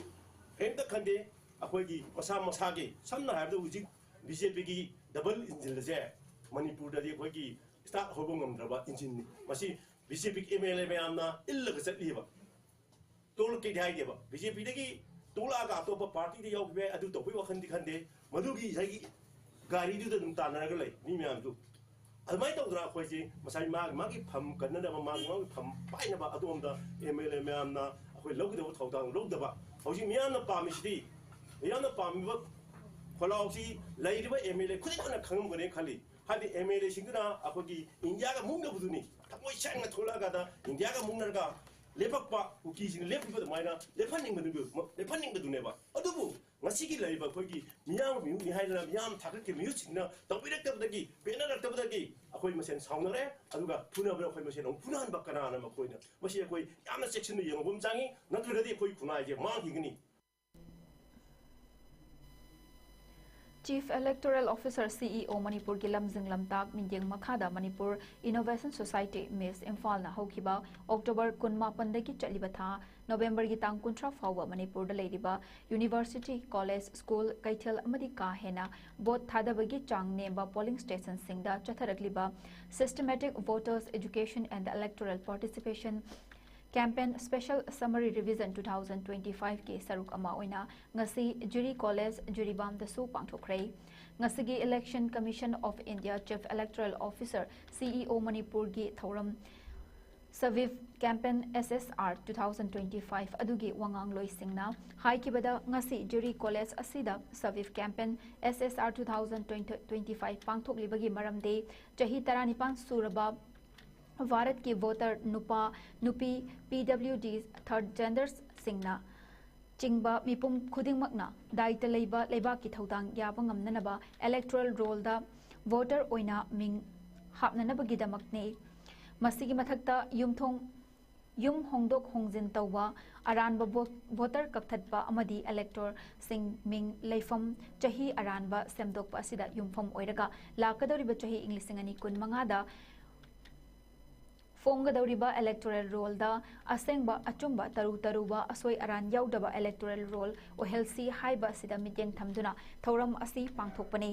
ꯀꯔꯤꯝꯇ ꯈꯟꯗꯦ꯫ ꯑꯩꯈꯣꯏꯒꯤ ꯃꯁꯥ ꯃꯁꯥꯒꯤ, ꯁꯝꯅ ꯍꯥꯏꯔꯕꯗ ꯍꯧꯖꯤꯛ BJPꯒꯤ double engine ꯑꯁꯦ ꯃꯅꯤꯄꯨꯔꯗꯗꯤ ꯑꯩꯈꯣꯏꯒꯤ start ꯍꯧꯕ ꯉꯝꯗ꯭ꯔꯕ engineꯅꯤ꯫ ꯃꯁꯤ BJPꯒꯤ MLA ꯃꯌꯥꯝꯅ ꯏꯜꯂꯒ ꯆꯠꯂꯤꯕ꯫ ꯇꯣꯛꯂꯛꯀꯦꯗꯤ ꯍꯥꯏꯗꯦꯕ꯫ BJPꯗꯒꯤ ꯇꯣꯛꯂꯛꯑꯒ ꯑꯇꯣꯞꯄ ꯄꯥꯔꯇꯤꯗ ꯌꯥꯎꯈꯤꯕ ꯌꯥꯏ, ꯑꯗꯨ ꯇꯧꯕꯒꯤ ꯋꯥꯈꯜꯗꯤ ꯈꯟꯗꯦ꯫ ꯃꯗꯨꯒꯤ ꯉꯁꯥꯏꯒꯤ ꯒꯥꯔꯤꯗꯨꯗ ꯑꯗꯨꯝ ꯇꯥꯟꯅꯔꯒ ꯂꯩ ꯃꯤ ꯃꯌꯥꯝꯗꯨ꯫ ꯑꯗꯨꯃꯥꯏꯅ ꯇꯧꯗꯅ ꯑꯩꯈꯣꯏꯁꯦ ꯉꯁꯥꯏ ꯃꯥꯒꯤ ꯃꯥꯒꯤ ꯐꯝ ꯀꯟꯅꯅꯕ, ꯃꯥꯒꯤ ꯃꯥꯒꯤ ꯐꯝ ꯄꯥꯏꯅꯕ ꯑꯗꯣꯝꯗ ꯑꯦꯝ ꯑꯦꯜ ꯑꯦ ꯃꯌꯥꯝꯅ ꯑꯩꯈꯣꯏ ꯂꯧꯒꯗꯕ ꯊꯧꯗꯥꯡ ꯂꯧꯗꯕ꯫ ꯍꯧꯖꯤꯛ ꯃꯤꯌꯥꯝꯅ ꯄꯥꯝꯃꯤꯁꯤꯗꯤ, ꯃꯤꯌꯥꯝꯅ ꯄꯥꯝꯃꯤꯕ ꯈꯣꯜꯂꯥꯎꯁꯤ ꯂꯩꯔꯤꯕ ꯑꯦꯝ ꯑꯦꯜ ꯑꯦ ꯈꯨꯗꯤꯡꯃꯛꯅ ꯈꯪꯉꯝꯒꯅꯤ ꯈꯜꯂꯤ꯫ ꯍꯥꯏꯗꯤ ꯑꯦꯝ ꯑꯦꯜ ꯑꯦꯁꯤꯡꯗꯨꯅ ꯑꯩꯈꯣꯏꯒꯤ ꯏꯟꯗꯤꯌꯥꯒ ꯃꯨꯛꯅꯕꯗꯨꯅꯤ, ꯊꯃꯣꯏ ꯁꯦꯡꯅ ꯊꯣꯛꯂꯛꯑꯒ ꯏꯟꯗꯤꯌꯥꯒ ꯃꯨꯛꯅꯔꯒ ꯂꯦꯞꯄꯛꯄ ꯀꯨꯀꯤꯁꯤꯡꯅ ꯂꯦꯞꯄꯤꯕ ꯑꯗꯨꯃꯥꯏꯅ ꯂꯦꯞꯍꯟꯅꯤꯡꯕꯗꯨ, ꯂꯦꯞꯍꯟꯅꯤꯡꯕꯗꯨꯅꯦꯕ꯫ ꯑꯗꯨꯕꯨ ꯉꯁꯤꯒꯤ ꯂꯩꯔꯤꯕ ꯑꯩꯈꯣꯏꯒꯤ ꯃꯤꯌꯥꯝ ꯃꯤꯍꯨꯠꯅꯤ ꯍꯥꯏꯗꯅ ꯃꯤꯌꯥꯝ ꯊꯥꯒꯠꯀꯤ ꯃꯤꯍꯨꯠꯁꯤꯡꯅ ꯇꯧꯕꯤꯔꯛꯇꯕꯗꯒꯤ, ꯄꯦꯟꯅꯔꯛꯇꯕꯗꯒꯤ ꯑꯩꯈꯣꯏ ꯃꯁꯦꯟ ꯁꯥꯎꯅꯔꯦ꯫ ꯑꯗꯨꯒ ꯐꯨꯅꯕꯗ ꯑꯩꯈꯣꯏ ꯃꯁꯦꯟ ꯑꯃꯨꯛ ꯐꯨꯅꯍꯟꯕ ꯀꯅꯥꯅ ꯃꯈꯣꯏꯅ? ꯃꯁꯤ ꯑꯩꯈꯣꯏ ꯌꯥꯝꯅ ꯆꯦꯛꯁꯤꯟꯅ ꯌꯦꯡꯕ ꯑꯃ ꯆꯪꯉꯤ, ꯅꯠꯇ꯭ꯔꯒꯗꯤ ꯑꯩꯈꯣꯏ ꯈꯨꯟꯅꯥꯏꯁꯦ ꯃꯥꯡꯈꯤꯒꯅꯤ꯫ Chief Electoral Officer, C E O, ꯃꯅꯤꯄꯨꯔꯒꯤ ꯂꯝꯖꯤꯡ ꯂꯝꯇꯥꯛ ꯃꯤꯠꯌꯦꯡ ꯃꯈꯥꯗ ꯃꯅꯤꯄꯨꯔ Innovation Society Miss ꯏꯝꯐꯥꯜꯅ ꯍꯧꯈꯤꯕ ꯑꯣꯛꯇꯣꯕꯔ ꯀꯨꯟꯃꯥꯄꯟꯗꯒꯤ ꯆꯠꯂꯤꯕ ꯊꯥ ꯅꯣꯕꯦꯝꯕꯔꯒꯤ ꯇꯥꯡ ꯀꯨꯟꯊ꯭ꯔꯥ ꯐꯥꯎꯕ ꯃꯅꯤꯄꯨꯔꯗ ꯂꯩꯔꯤꯕ university, college, school, ꯀꯩꯊꯦꯜ ꯑꯃꯗꯤ ꯀꯥ ꯍꯦꯟꯅ vote ꯊꯥꯗꯕꯒꯤ ꯆꯥꯡ ꯅꯦꯝꯕ polling stationꯁꯤꯡꯗ ꯆꯠꯊꯔꯛꯂꯤꯕ Systematic Voters Education and Electoral Participation Campaign Special Summary Revision two thousand twenty-fiveꯀꯤ ꯁꯔꯨꯛ ꯑꯃ ꯑꯣꯏꯅ ꯉꯁꯤ ꯖꯤꯔꯤ ꯀꯣꯂꯦꯖ, ꯖꯤꯔꯤꯕꯥꯝꯗꯁꯨ ꯄꯥꯡꯊꯣꯛꯈ꯭ꯔꯦ꯫ ꯉꯁꯤꯒꯤ Election Commission of India Chief Electoral Officer, C E O, ꯃꯅꯤꯄꯨꯔꯒꯤ ꯊꯧꯔꯝ SVIP Campaign S S R two thousand twenty-five ꯑꯗꯨꯒꯤ ꯋꯥꯉꯥꯡꯂꯣꯏꯁꯤꯡꯅ ꯍꯥꯏꯈꯤꯕꯗ, ꯉꯁꯤ ꯖꯤꯔꯤ college ꯑꯁꯤꯗ SVIP Campaign S S R two thousand twenty-five ꯄꯥꯡꯊꯣꯛꯂꯤꯕꯒꯤ ꯃꯔꯝꯗꯤ ꯆꯍꯤ ꯇꯔꯥꯅꯤꯄꯥꯟ ꯁꯨꯔꯕ ꯚꯥꯔꯠꯀꯤ voter ꯅꯨꯄꯥ, ꯅꯨꯄꯤ, P W D, third gendersꯁꯤꯡꯅ ꯆꯤꯡꯕ ꯃꯤꯄꯨꯝ ꯈꯨꯗꯤꯡꯃꯛꯅ ꯗꯥꯏꯇ ꯂꯩꯕ ꯂꯩꯕꯥꯛꯀꯤ ꯊꯧꯗꯥꯡ ꯌꯥꯕ ꯉꯝꯅꯅꯕ electoral rollꯗ voter ꯑꯣꯏꯅ ꯃꯤꯡ ꯍꯥꯞꯅꯅꯕꯒꯤꯗꯃꯛꯅꯤ꯫ ꯃꯁꯤꯒꯤ ꯃꯊꯛꯇ ꯌꯨꯝꯊꯣꯡ, ꯌꯨꯝ ꯍꯣꯡꯗꯣꯛ ꯍꯣꯡꯖꯤꯟ ꯇꯧꯕ, ꯑꯔꯥꯟꯕ ꯚꯣ-, voter ꯀꯛꯊꯠꯄ ꯑꯃꯗꯤ electorꯁꯤꯡ ꯃꯤꯡ, ꯂꯩꯐꯝ, ꯆꯍꯤ ꯑꯔꯥꯟꯕ ꯁꯦꯝꯗꯣꯛꯄ ꯑꯁꯤꯗ ꯌꯨꯝꯐꯝ ꯑꯣꯏꯔꯒ ꯂꯥꯛꯀꯗꯧꯔꯤꯕ ꯆꯍꯤ ꯏꯪ ꯂꯤꯁꯤꯡ ꯑꯅꯤ ꯀꯨꯟꯃꯉꯥꯗ ꯐꯣꯡꯒꯗꯧꯔꯤꯕ electoral rollꯗ ꯑꯁꯦꯡꯕ ꯑꯆꯨꯝꯕ ꯇꯔꯨ ꯇꯔꯨꯕ ꯑꯁꯣꯏ ꯑꯔꯥꯟ ꯌꯥꯎꯗꯕ electoral roll ꯑꯣꯏꯍꯜꯁꯤ ꯍꯥꯏꯕ ꯑꯁꯤꯗ ꯃꯤꯠꯌꯦꯡ ꯊꯝꯗꯨꯅ ꯊꯧꯔꯝ ꯑꯁꯤ ꯄꯥꯡꯊꯣꯛꯄꯅꯤ꯫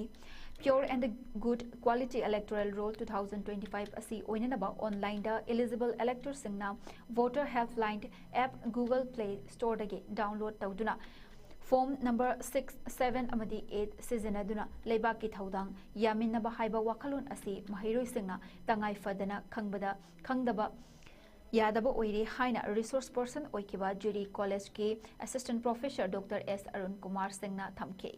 Pure and Good Quality Electoral Roll two thousand twenty-five ꯑꯁꯤ ꯑꯣꯏꯅꯅꯕ onlineꯗ eligible electorꯁꯤꯡꯅ Voter Helpline app Google Play Storeꯗꯒꯤ download ꯇꯧꯗꯨꯅ form number six, seven ꯑꯃꯗꯤ eight ꯁꯤꯖꯤꯟꯅꯗꯨꯅ ꯂꯩꯕꯥꯛꯀꯤ ꯊꯧꯗꯥꯡ ꯌꯥꯃꯤꯟꯅꯕ ꯍꯥꯏꯕ ꯋꯥꯈꯜꯂꯣꯟ ꯑꯁꯤ ꯃꯍꯩꯔꯣꯏꯁꯤꯡꯅ ꯇꯉꯥꯏ ꯐꯗꯅ ꯈꯪꯕꯗ ꯈꯪꯗꯕ ꯌꯥꯗꯕ ꯑꯣꯏꯔꯦ ꯍꯥꯏꯅ resource person ꯑꯣꯏꯈꯤꯕ ꯖꯤꯔꯤ ꯀꯣꯂꯦꯖꯀꯤ assistant professor Doctor S Arun Kumar ꯁꯤꯡꯅ ꯊꯝꯈꯤ꯫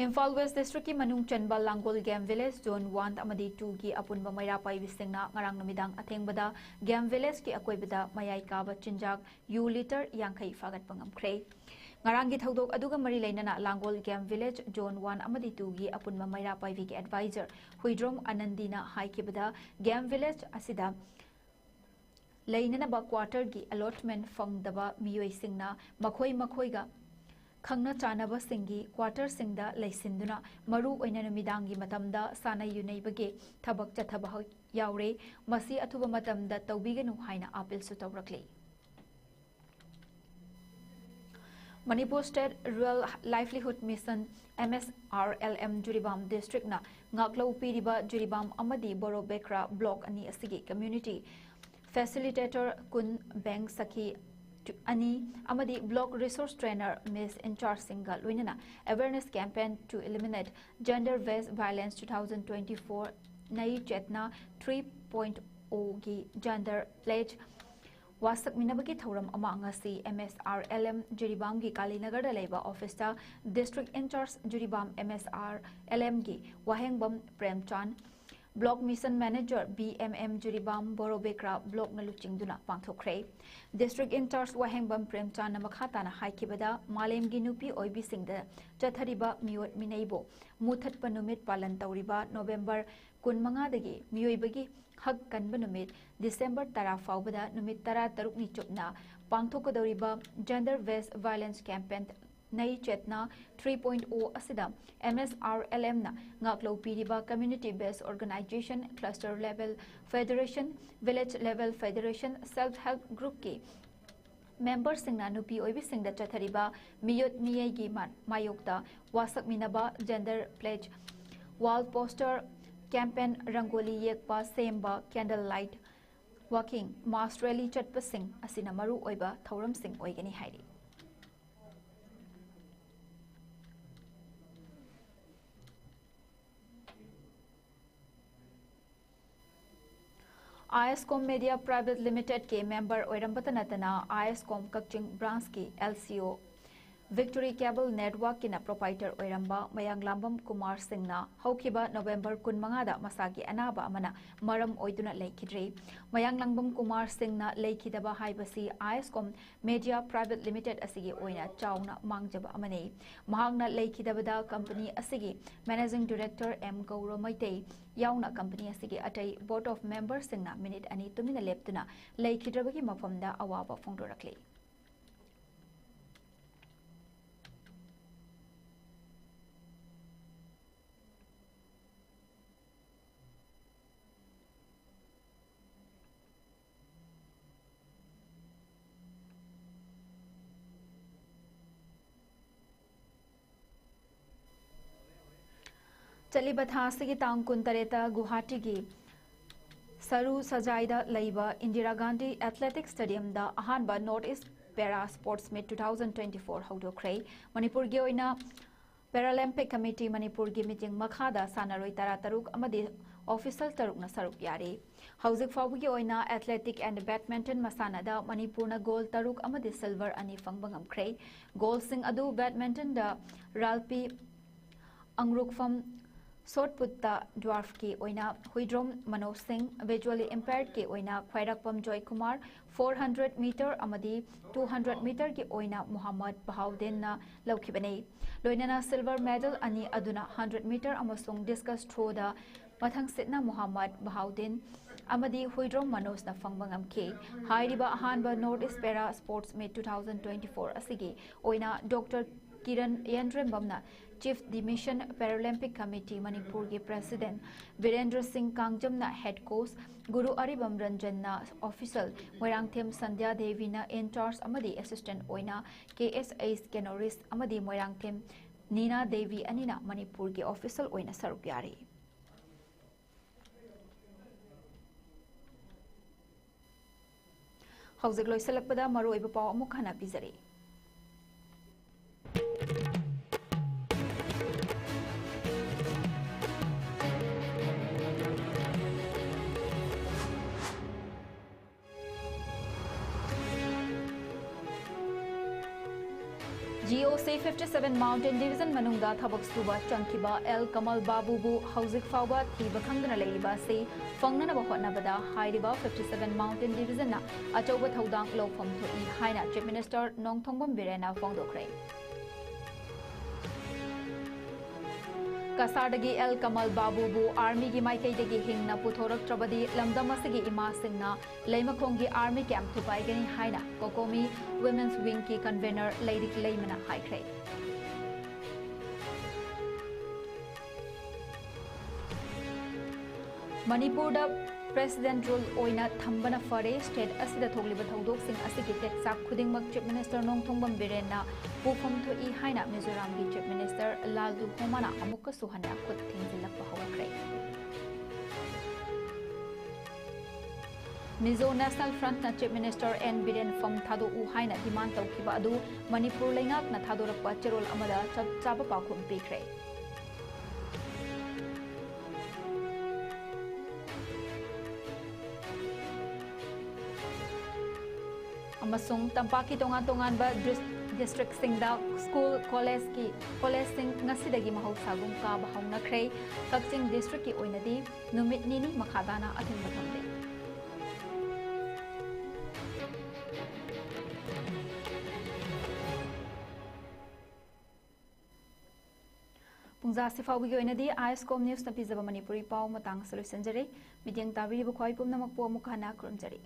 ꯏꯝꯐꯥꯜ ꯋꯦꯁ ꯗꯤꯁꯇ꯭ꯔꯤꯛꯀꯤ ꯃꯅꯨꯡ ꯆꯟꯕ ꯂꯥꯡꯒꯣꯜ ꯒꯦꯝ ꯚꯤꯂꯦꯖ ꯖꯣꯟ ꯋꯥꯟ ꯑꯃꯗꯤ ꯇꯨꯒꯤ ꯑꯄꯨꯟꯕ ꯃꯩꯔꯥ ꯄꯥꯏꯕꯤꯁꯤꯡꯅ ꯉꯔꯥꯡ ꯅꯨꯃꯤꯗꯥꯡ ꯑꯊꯦꯡꯕꯗ ꯒꯦꯝ ꯚꯤꯂꯦꯖꯀꯤ ꯑꯀꯣꯏꯕꯗ ꯃꯌꯥꯏ ꯀꯥꯕ ꯆꯤꯟꯖꯥꯛ ꯌꯨ ꯂꯤꯇꯔ ꯌꯥꯡꯈꯩ ꯐꯥꯒꯠꯄ ꯉꯝꯈ꯭ꯔꯦ꯫ ꯉꯔꯥꯡꯒꯤ ꯊꯧꯗꯣꯛ ꯑꯗꯨꯒ ꯃꯔꯤ ꯂꯩꯅꯅ ꯂꯥꯡꯒꯣꯜ ꯒꯦꯝ ꯚꯤꯂꯦꯖ ꯖꯣꯟ ꯋꯥꯟ ꯑꯃꯗꯤ ꯇꯨꯒꯤ ꯑꯄꯨꯟꯕ ꯃꯩꯔꯥ ꯄꯥꯏꯕꯤꯒꯤ ꯑꯦꯗꯚꯥꯏꯖꯔ ꯍꯨꯏꯗ꯭ꯔꯣꯝ ꯑꯅꯟꯗꯤꯅ ꯍꯥꯏꯈꯤꯕꯗ, ꯒꯦꯝ ꯚꯤꯂꯦꯖ ꯑꯁꯤꯗ ꯂꯩꯅꯅꯕ quarterꯒꯤ allotment ꯐꯪꯗꯕ ꯃꯤꯑꯣꯏꯁꯤꯡꯅ ꯃꯈꯣꯏ ꯃꯈꯣꯏꯒ ꯈꯪꯅ ꯆꯥꯟꯅꯕꯁꯤꯡꯒꯤ quarterꯁꯤꯡꯗ ꯂꯩꯁꯤꯟꯗꯨꯅ ꯃꯔꯨ ꯑꯣꯏꯅ ꯅꯨꯃꯤꯗꯥꯡꯒꯤ ꯃꯇꯝꯗ ꯁꯥꯟꯅ ꯌꯨꯅꯩꯕꯒꯤ ꯊꯕꯛ ꯆꯠꯊꯕ ꯌꯥꯎꯔꯦ꯫ ꯃꯁꯤ ꯑꯊꯨꯕ ꯃꯇꯝꯗ ꯇꯧꯕꯤꯒꯅꯨ ꯍꯥꯏꯅ appealꯁꯨ ꯇꯧꯔꯛꯂꯤ꯫ Manipur State Rural Livelihood Mission, MSRLM, Jiribam ꯗꯤꯁꯇ꯭ꯔꯤꯛꯅ ꯉꯥꯛꯂꯧ ꯄꯤꯔꯤꯕ ꯖꯤꯔꯤꯕꯥꯝ ꯑꯃꯗꯤ ꯕꯣꯔꯣꯕꯦꯈ꯭ꯔꯥ ꯕ꯭ꯂꯣꯛ ꯑꯅꯤ ꯑꯁꯤꯒꯤ community facilitator ꯀꯨꯟ, bank ꯁꯈꯤ ꯑꯅꯤ ꯑꯃꯗꯤ block resource trainer, miss in chargeꯁꯤꯡꯒ ꯂꯣꯏꯅꯅ awareness campaign to eliminate gender based violence two thousand twenty-four ꯅꯌꯤ ꯆꯦꯠꯅꯥ three point oꯒꯤ gender pledge ꯋꯥꯁꯛꯃꯤꯟꯅꯕꯒꯤ ꯊꯧꯔꯝ ꯑꯃ ꯉꯁꯤ MSRLM ꯖꯤꯔꯤꯕꯥꯝꯒꯤ ꯀꯥꯂꯤꯅꯒꯔꯗ ꯂꯩꯕ officeꯇ district in charge Jiribam MSRLMꯒꯤ Wahengbam ꯄ꯭ꯔꯦꯝꯆꯥꯟ, block mission manager BMM Jiribam ꯕꯣꯔꯣꯕꯦꯀ꯭ꯔꯥ ꯕ꯭ꯂꯣꯛꯅ ꯂꯨꯆꯤꯡꯗꯨꯅ ꯄꯥꯡꯊꯣꯛꯈ꯭ꯔꯦ꯫ District in charge ꯋꯥꯍꯦꯡꯕꯝ ꯄ꯭ꯔꯦꯝꯆꯥꯟꯅ ꯃꯈꯥ ꯇꯥꯅ ꯍꯥꯏꯈꯤꯕꯗ, ꯃꯥꯂꯦꯝꯒꯤ ꯅꯨꯄꯤ ꯑꯣꯏꯕꯤꯁꯤꯡꯗ ꯆꯠꯊꯔꯤꯕ ꯃꯤꯑꯣꯠ ꯃꯤꯅꯩꯕꯨ ꯃꯨꯊꯠꯄ ꯅꯨꯃꯤꯠ ꯄꯥꯂꯟ ꯇꯧꯔꯤꯕ November ꯀꯨꯟꯃꯉꯥꯗꯒꯤ ꯃꯤꯑꯣꯏꯕꯒꯤ ꯍꯛ ꯀꯟꯕ ꯅꯨꯃꯤꯠ December ꯇꯔꯥ ꯐꯥꯎꯕꯗ ꯅꯨꯃꯤꯠ ꯇꯔꯥꯇꯔꯨꯛꯅꯤ ꯆꯨꯞꯅ ꯄꯥꯡꯊꯣꯛꯀꯗꯧꯔꯤꯕ gender based violence campaign Nay Chetna three point oh ꯑꯁꯤꯗ M S R L M ꯅ ꯉꯥꯛꯂꯧ ꯄꯤꯔꯤꯕ Community Based Organization, Cluster Level Federation, Village Level Federation, Self Help Group ꯀꯤ member ꯁꯤꯡꯅ ꯅꯨꯄꯤ ꯑꯣꯏꯕꯤꯁꯤꯡꯗ ꯆꯠꯊꯔꯤꯕ ꯃꯤꯑꯣꯠ ꯃꯤꯌꯩꯒꯤ ꯃꯥ-, ꯃꯥꯌꯣꯛꯇ ꯋꯥꯁꯛꯃꯤꯟꯅꯕ, gender pledge, wall poster, campaign, rangoli ꯌꯦꯛꯄ, ꯁꯦꯝꯕ, candle light walking, mass rally ꯆꯠꯄꯁꯤꯡ ꯑꯁꯤꯅ ꯃꯔꯨ ꯑꯣꯏꯕ ꯊꯧꯔꯝꯁꯤꯡ ꯑꯣꯏꯒꯅꯤ ꯍꯥꯏꯔꯤ꯫ ISCOM Media Private Limited ꯀꯤ member ꯑꯣꯏꯔꯝꯕꯇ ꯅꯠꯇꯅ ISCOM ꯀꯛꯆꯤꯡ branch ꯀꯤ L C O Victory Cable Network ꯀꯤꯅ proprietor ꯑꯣꯏꯔꯝꯕ ꯃꯌꯥꯡꯂꯥꯝꯕꯝ ꯀꯨꯃꯥꯔ ꯁꯤꯡꯅ ꯍꯧꯈꯤꯕ November ꯀꯨꯟꯃꯉꯥꯗ ꯃꯁꯥꯒꯤ ꯑꯅꯥꯕ ꯑꯃꯅ ꯃꯔꯝ ꯑꯣꯏꯗꯨꯅ ꯂꯩꯈꯤꯗ꯭ꯔꯤ꯫ ꯃꯌꯥꯡꯂꯥꯝꯕꯝ ꯀꯨꯃꯥꯔ ꯁꯤꯡꯅ ꯂꯩꯈꯤꯗꯕ ꯍꯥꯏꯕꯁꯤ ISCOM Media Private Limited ꯑꯁꯤꯒꯤ ꯑꯣꯏꯅ ꯆꯥꯎꯅ ꯃꯥꯡꯖꯕ ꯑꯃꯅꯤ꯫ ꯃꯍꯥꯛꯅ ꯂꯩꯈꯤꯗꯕꯗ company ꯑꯁꯤꯒꯤ Managing Director M ꯒꯧꯔ ꯃꯩꯇꯩ ꯌꯥꯎꯅ company ꯑꯁꯤꯒꯤ ꯑꯇꯩ board of member ꯁꯤꯡꯅ minute ꯑꯅꯤ ꯇꯨꯃꯤꯟꯅ ꯂꯦꯞꯇꯨꯅ ꯂꯩꯈꯤꯗ꯭ꯔꯕꯒꯤ ꯃꯐꯝꯗ ꯑꯋꯥꯕ ꯐꯣꯡꯗꯣꯔꯛꯂꯤ꯫ ꯆꯠꯂꯤꯕ ꯊꯥ ꯑꯁꯤꯒꯤ ꯇꯥꯡ ꯀꯨꯟꯇꯔꯦꯠꯇ ꯒꯨꯋꯥꯍꯥꯇꯤꯒꯤ ꯁꯔꯨ ꯁꯖꯥꯏꯗ ꯂꯩꯕ ꯏꯟꯗꯤꯔꯥ ꯒꯥꯟꯙꯤ ꯑꯦꯊꯂꯦꯇꯤꯛ ꯁ꯭ꯇꯦꯗꯤꯌꯝꯗ ꯑꯍꯥꯟꯕ North East Para Sports Meet two thousand twenty-four ꯍꯧꯗꯣꯛꯈ꯭ꯔꯦ꯫ ꯃꯅꯤꯄꯨꯔꯒꯤ ꯑꯣꯏꯅ Paralympic Committee ꯃꯅꯤꯄꯨꯔꯒꯤ ꯃꯤꯠꯌꯦꯡ ꯃꯈꯥꯗ ꯁꯥꯟꯅꯔꯣꯏ ꯇꯔꯥꯇꯔꯨꯛ ꯑꯃꯗꯤ official ꯇꯔꯨꯛꯅ ꯁꯔꯨꯛ ꯌꯥꯔꯤ꯫ ꯍꯧꯖꯤꯛ ꯐꯥꯎꯕꯒꯤ ꯑꯣꯏꯅ Athletic and Badminton ꯃꯁꯥꯟꯅꯗ ꯃꯅꯤꯄꯨꯔꯅ gold ꯇꯔꯨꯛ ꯑꯃꯗꯤ silver ꯑꯅꯤ ꯐꯪꯕ ꯉꯝꯈ꯭ꯔꯦ꯫ Goldꯁꯤꯡ ꯑꯗꯨ badmintonꯗ ꯔꯥꯜꯄꯤ ꯑꯪꯔꯨꯛꯐꯝ, shot putꯇ dwarfꯀꯤ ꯑꯣꯏꯅ ꯍꯨꯏꯗ꯭ꯔꯣꯝ ꯃꯅꯣꯖ ꯁꯤꯡ, visually impairedꯀꯤ ꯑꯣꯏꯅ ꯈ꯭ꯋꯥꯏꯔꯥꯛꯄꯝ ꯖꯣꯏꯀꯨꯃꯥꯔ, four hundred meter ꯑꯃꯗꯤ two hundred meterꯒꯤ ꯑꯣꯏꯅ ꯃꯨꯍꯝꯃꯗ ꯕꯍꯥꯎꯗꯤꯟꯅ ꯂꯧꯈꯤꯕꯅꯤ꯫ ꯂꯣꯏꯅꯅ silver medal ꯑꯅꯤ ꯑꯗꯨꯅ hundred meter ꯑꯃꯁꯨꯡ discus throwꯗ ꯃꯊꯪꯁꯤꯠꯅ ꯃꯨꯍꯝꯃꯗ ꯕꯍꯥꯎꯗꯤꯟ, ꯑꯃꯗꯤ ꯍꯨꯏꯗ꯭ꯔꯣꯝ ꯃꯅꯣꯖꯅ ꯐꯪꯕ ꯉꯝꯈꯤ꯫ ꯍꯥꯏꯔꯤꯕ ꯑꯍꯥꯟꯕ North East Para Sports Meet two thousand twenty-four ꯑꯁꯤꯒꯤ ꯑꯣꯏꯅ Doctor Kiran ꯌꯦꯟꯗ꯭ꯔꯦꯝꯕꯝꯅ Chief Division Paralympic Committee ꯃꯅꯤꯄꯨꯔꯒꯤ President ꯕꯤꯔꯦꯟꯗ꯭ꯔ ꯁꯤꯡ ꯀꯥꯡꯖꯝꯅ Head Coach, Guru Aribam ꯔꯟꯖꯟꯅ Official, Moirangthem ꯁꯟꯙ꯭ꯌꯥ ꯗꯦꯕꯤꯅ In Charge ꯑꯃꯗꯤ Assistant ꯑꯣꯏꯅ ꯀꯦ ꯑꯦꯁ ꯑꯩꯆ ꯀꯦꯅꯣꯔꯤꯁ ꯑꯃꯗꯤ ꯃꯣꯏꯔꯥꯡꯊꯦꯝ ꯅꯤꯅꯥ ꯗꯦꯕꯤ ꯑꯅꯤꯅ ꯃꯅꯤꯄꯨꯔꯒꯤ Official ꯑꯣꯏꯅ ꯁꯔꯨꯛ ꯌꯥꯔꯤ꯫ ꯍꯧꯖꯤꯛ ꯂꯣꯏꯁꯤꯜꯂꯛꯄꯗ ꯃꯔꯨꯑꯣꯏꯕ ꯄꯥꯎ ꯑꯃꯨꯛ ꯍꯟꯅ ꯄꯤꯖꯔꯤ꯫ G O C fifty seven Mountain Division ꯃꯅꯨꯡꯗ ꯊꯕꯛ ꯁꯨꯕ ꯆꯪꯈꯤꯕ ꯑꯦꯜ ꯀꯃꯜ ꯕꯥꯕꯨꯕꯨ ꯍꯧꯖꯤꯛ ꯐꯥꯎꯕ ꯊꯤꯕ ꯈꯪꯗꯅ ꯂꯩꯔꯤꯕ ꯑꯁꯤ ꯐꯪꯅꯅꯕ ꯍꯣꯠꯅꯕꯗ ꯍꯥꯏꯔꯤꯕ fifty seven Mountain Divisionꯅ ꯑꯆꯧꯕ ꯊꯧꯗꯥꯡ ꯂꯧꯐꯝ ꯊꯣꯛꯏ ꯍꯥꯏꯅ Chief Minister ꯅꯣꯡꯊꯣꯝꯕꯝ ꯕꯤꯔꯦꯟꯅ ꯐꯣꯡꯗꯣꯛꯈ꯭ꯔꯦ꯫ ꯀꯁꯥꯔꯗꯒꯤ ꯑꯦꯜ ꯀꯃꯜ ꯕꯥꯕꯨꯕꯨ ꯑꯥꯔꯃꯤꯒꯤ ꯃꯥꯏꯀꯩꯗꯒꯤ ꯍꯤꯡꯅ ꯄꯨꯊꯣꯔꯛꯇ꯭ꯔꯕꯗꯤ ꯂꯝꯗꯝ ꯑꯁꯤꯒꯤ ꯏꯃꯥꯁꯤꯡꯅ ꯂꯩꯃꯈꯣꯡꯒꯤ ꯑꯥꯔꯃꯤ ꯀꯦꯝꯞ ꯊꯨꯒꯥꯏꯒꯅꯤ ꯍꯥꯏꯅ COCOMI Women's Wingꯀꯤ convener ꯂꯩꯔꯤꯛ ꯂꯩꯃꯅ ꯍꯥꯏꯈ꯭ꯔꯦ꯫ ꯃꯅꯤꯄꯨꯔꯗ President Rule ꯑꯣꯏꯅ ꯊꯝꯕꯅ ꯐꯔꯦ, state ꯑꯁꯤꯗ ꯊꯣꯛꯂꯤꯕ ꯊꯧꯗꯣꯛꯁꯤꯡ ꯑꯁꯤꯒꯤ ꯇꯦꯛꯆꯥꯛ ꯈꯨꯗꯤꯡꯃꯛ Chief Minister ꯅꯣꯡꯊꯣꯝꯕꯝ ꯕꯤꯔꯦꯟꯅ ꯄꯨꯐꯝ ꯊꯣꯛꯏ ꯍꯥꯏꯅ ꯃꯤꯖꯣꯔꯥꯝꯒꯤ Chief Minister ꯂꯥꯜꯗꯨ ꯍꯣꯃꯥꯅ ꯑꯃꯨꯛꯀꯁꯨ ꯍꯟꯅ ꯈꯨꯠ ꯊꯤꯡꯖꯤꯜꯂꯛꯄ ꯍꯧꯔꯛꯈ꯭ꯔꯦ꯫ Mizo National Frontꯅ Chief Minister N Biren ꯐꯝ ꯊꯥꯗꯣꯛꯎ ꯍꯥꯏꯅ demand ꯇꯧꯈꯤꯕ ꯑꯗꯨ ꯃꯅꯤꯄꯨꯔ ꯂꯩꯉꯥꯛꯅ ꯊꯥꯗꯣꯔꯛꯄ ꯆꯦꯔꯣꯜ ꯑꯃꯗ ꯆꯞ ꯆꯥꯕ ꯄꯥꯎꯈꯨꯝ ꯄꯤꯈ꯭ꯔꯦ꯫ ꯑꯃꯁꯨꯡ ꯇꯝꯄꯥꯛꯀꯤ ꯇꯣꯉꯥꯟ ꯇꯣꯉꯥꯟꯕ ꯗꯤꯁ-, districtꯁꯤꯡꯗ school, collegeꯀꯤ, collegeꯁꯤꯡ ꯉꯁꯤꯗꯒꯤ ꯃꯍꯧꯁꯥꯒꯨꯝ ꯀꯥꯕ ꯍꯧꯅꯈ꯭ꯔꯦ꯫ ꯀꯛꯆꯤꯡ districtꯀꯤ ꯑꯣꯏꯅꯗꯤ ꯅꯨꯃꯤꯠ ꯅꯤꯅꯤ ꯃꯈꯥ ꯇꯥꯅ ꯑꯊꯤꯡꯕ ꯊꯝꯂꯦ꯫ ꯄꯨꯡꯖꯥꯁꯤ ꯐꯥꯎꯕꯒꯤ ꯑꯣꯏꯅꯗꯤ ꯑꯥꯏ ꯑꯦꯁ ꯀꯣꯝ ꯅ꯭ꯌꯨꯁꯅ ꯄꯤꯖꯕ ꯃꯅꯤꯄꯨꯔꯤ ꯄꯥꯎ ꯃꯇꯥꯡ ꯑꯁꯤꯗ ꯂꯣꯏꯁꯤꯟꯖꯔꯦ꯫ ꯃꯤꯠꯌꯦꯡ ꯇꯥꯕꯤꯔꯤꯕ ꯈ꯭ꯋꯥꯏ ꯄꯨꯝꯅꯃꯛꯄꯨ ꯑꯃꯨꯛ ꯍꯟꯅ ꯈꯨꯔꯨꯝꯖꯔꯤ꯫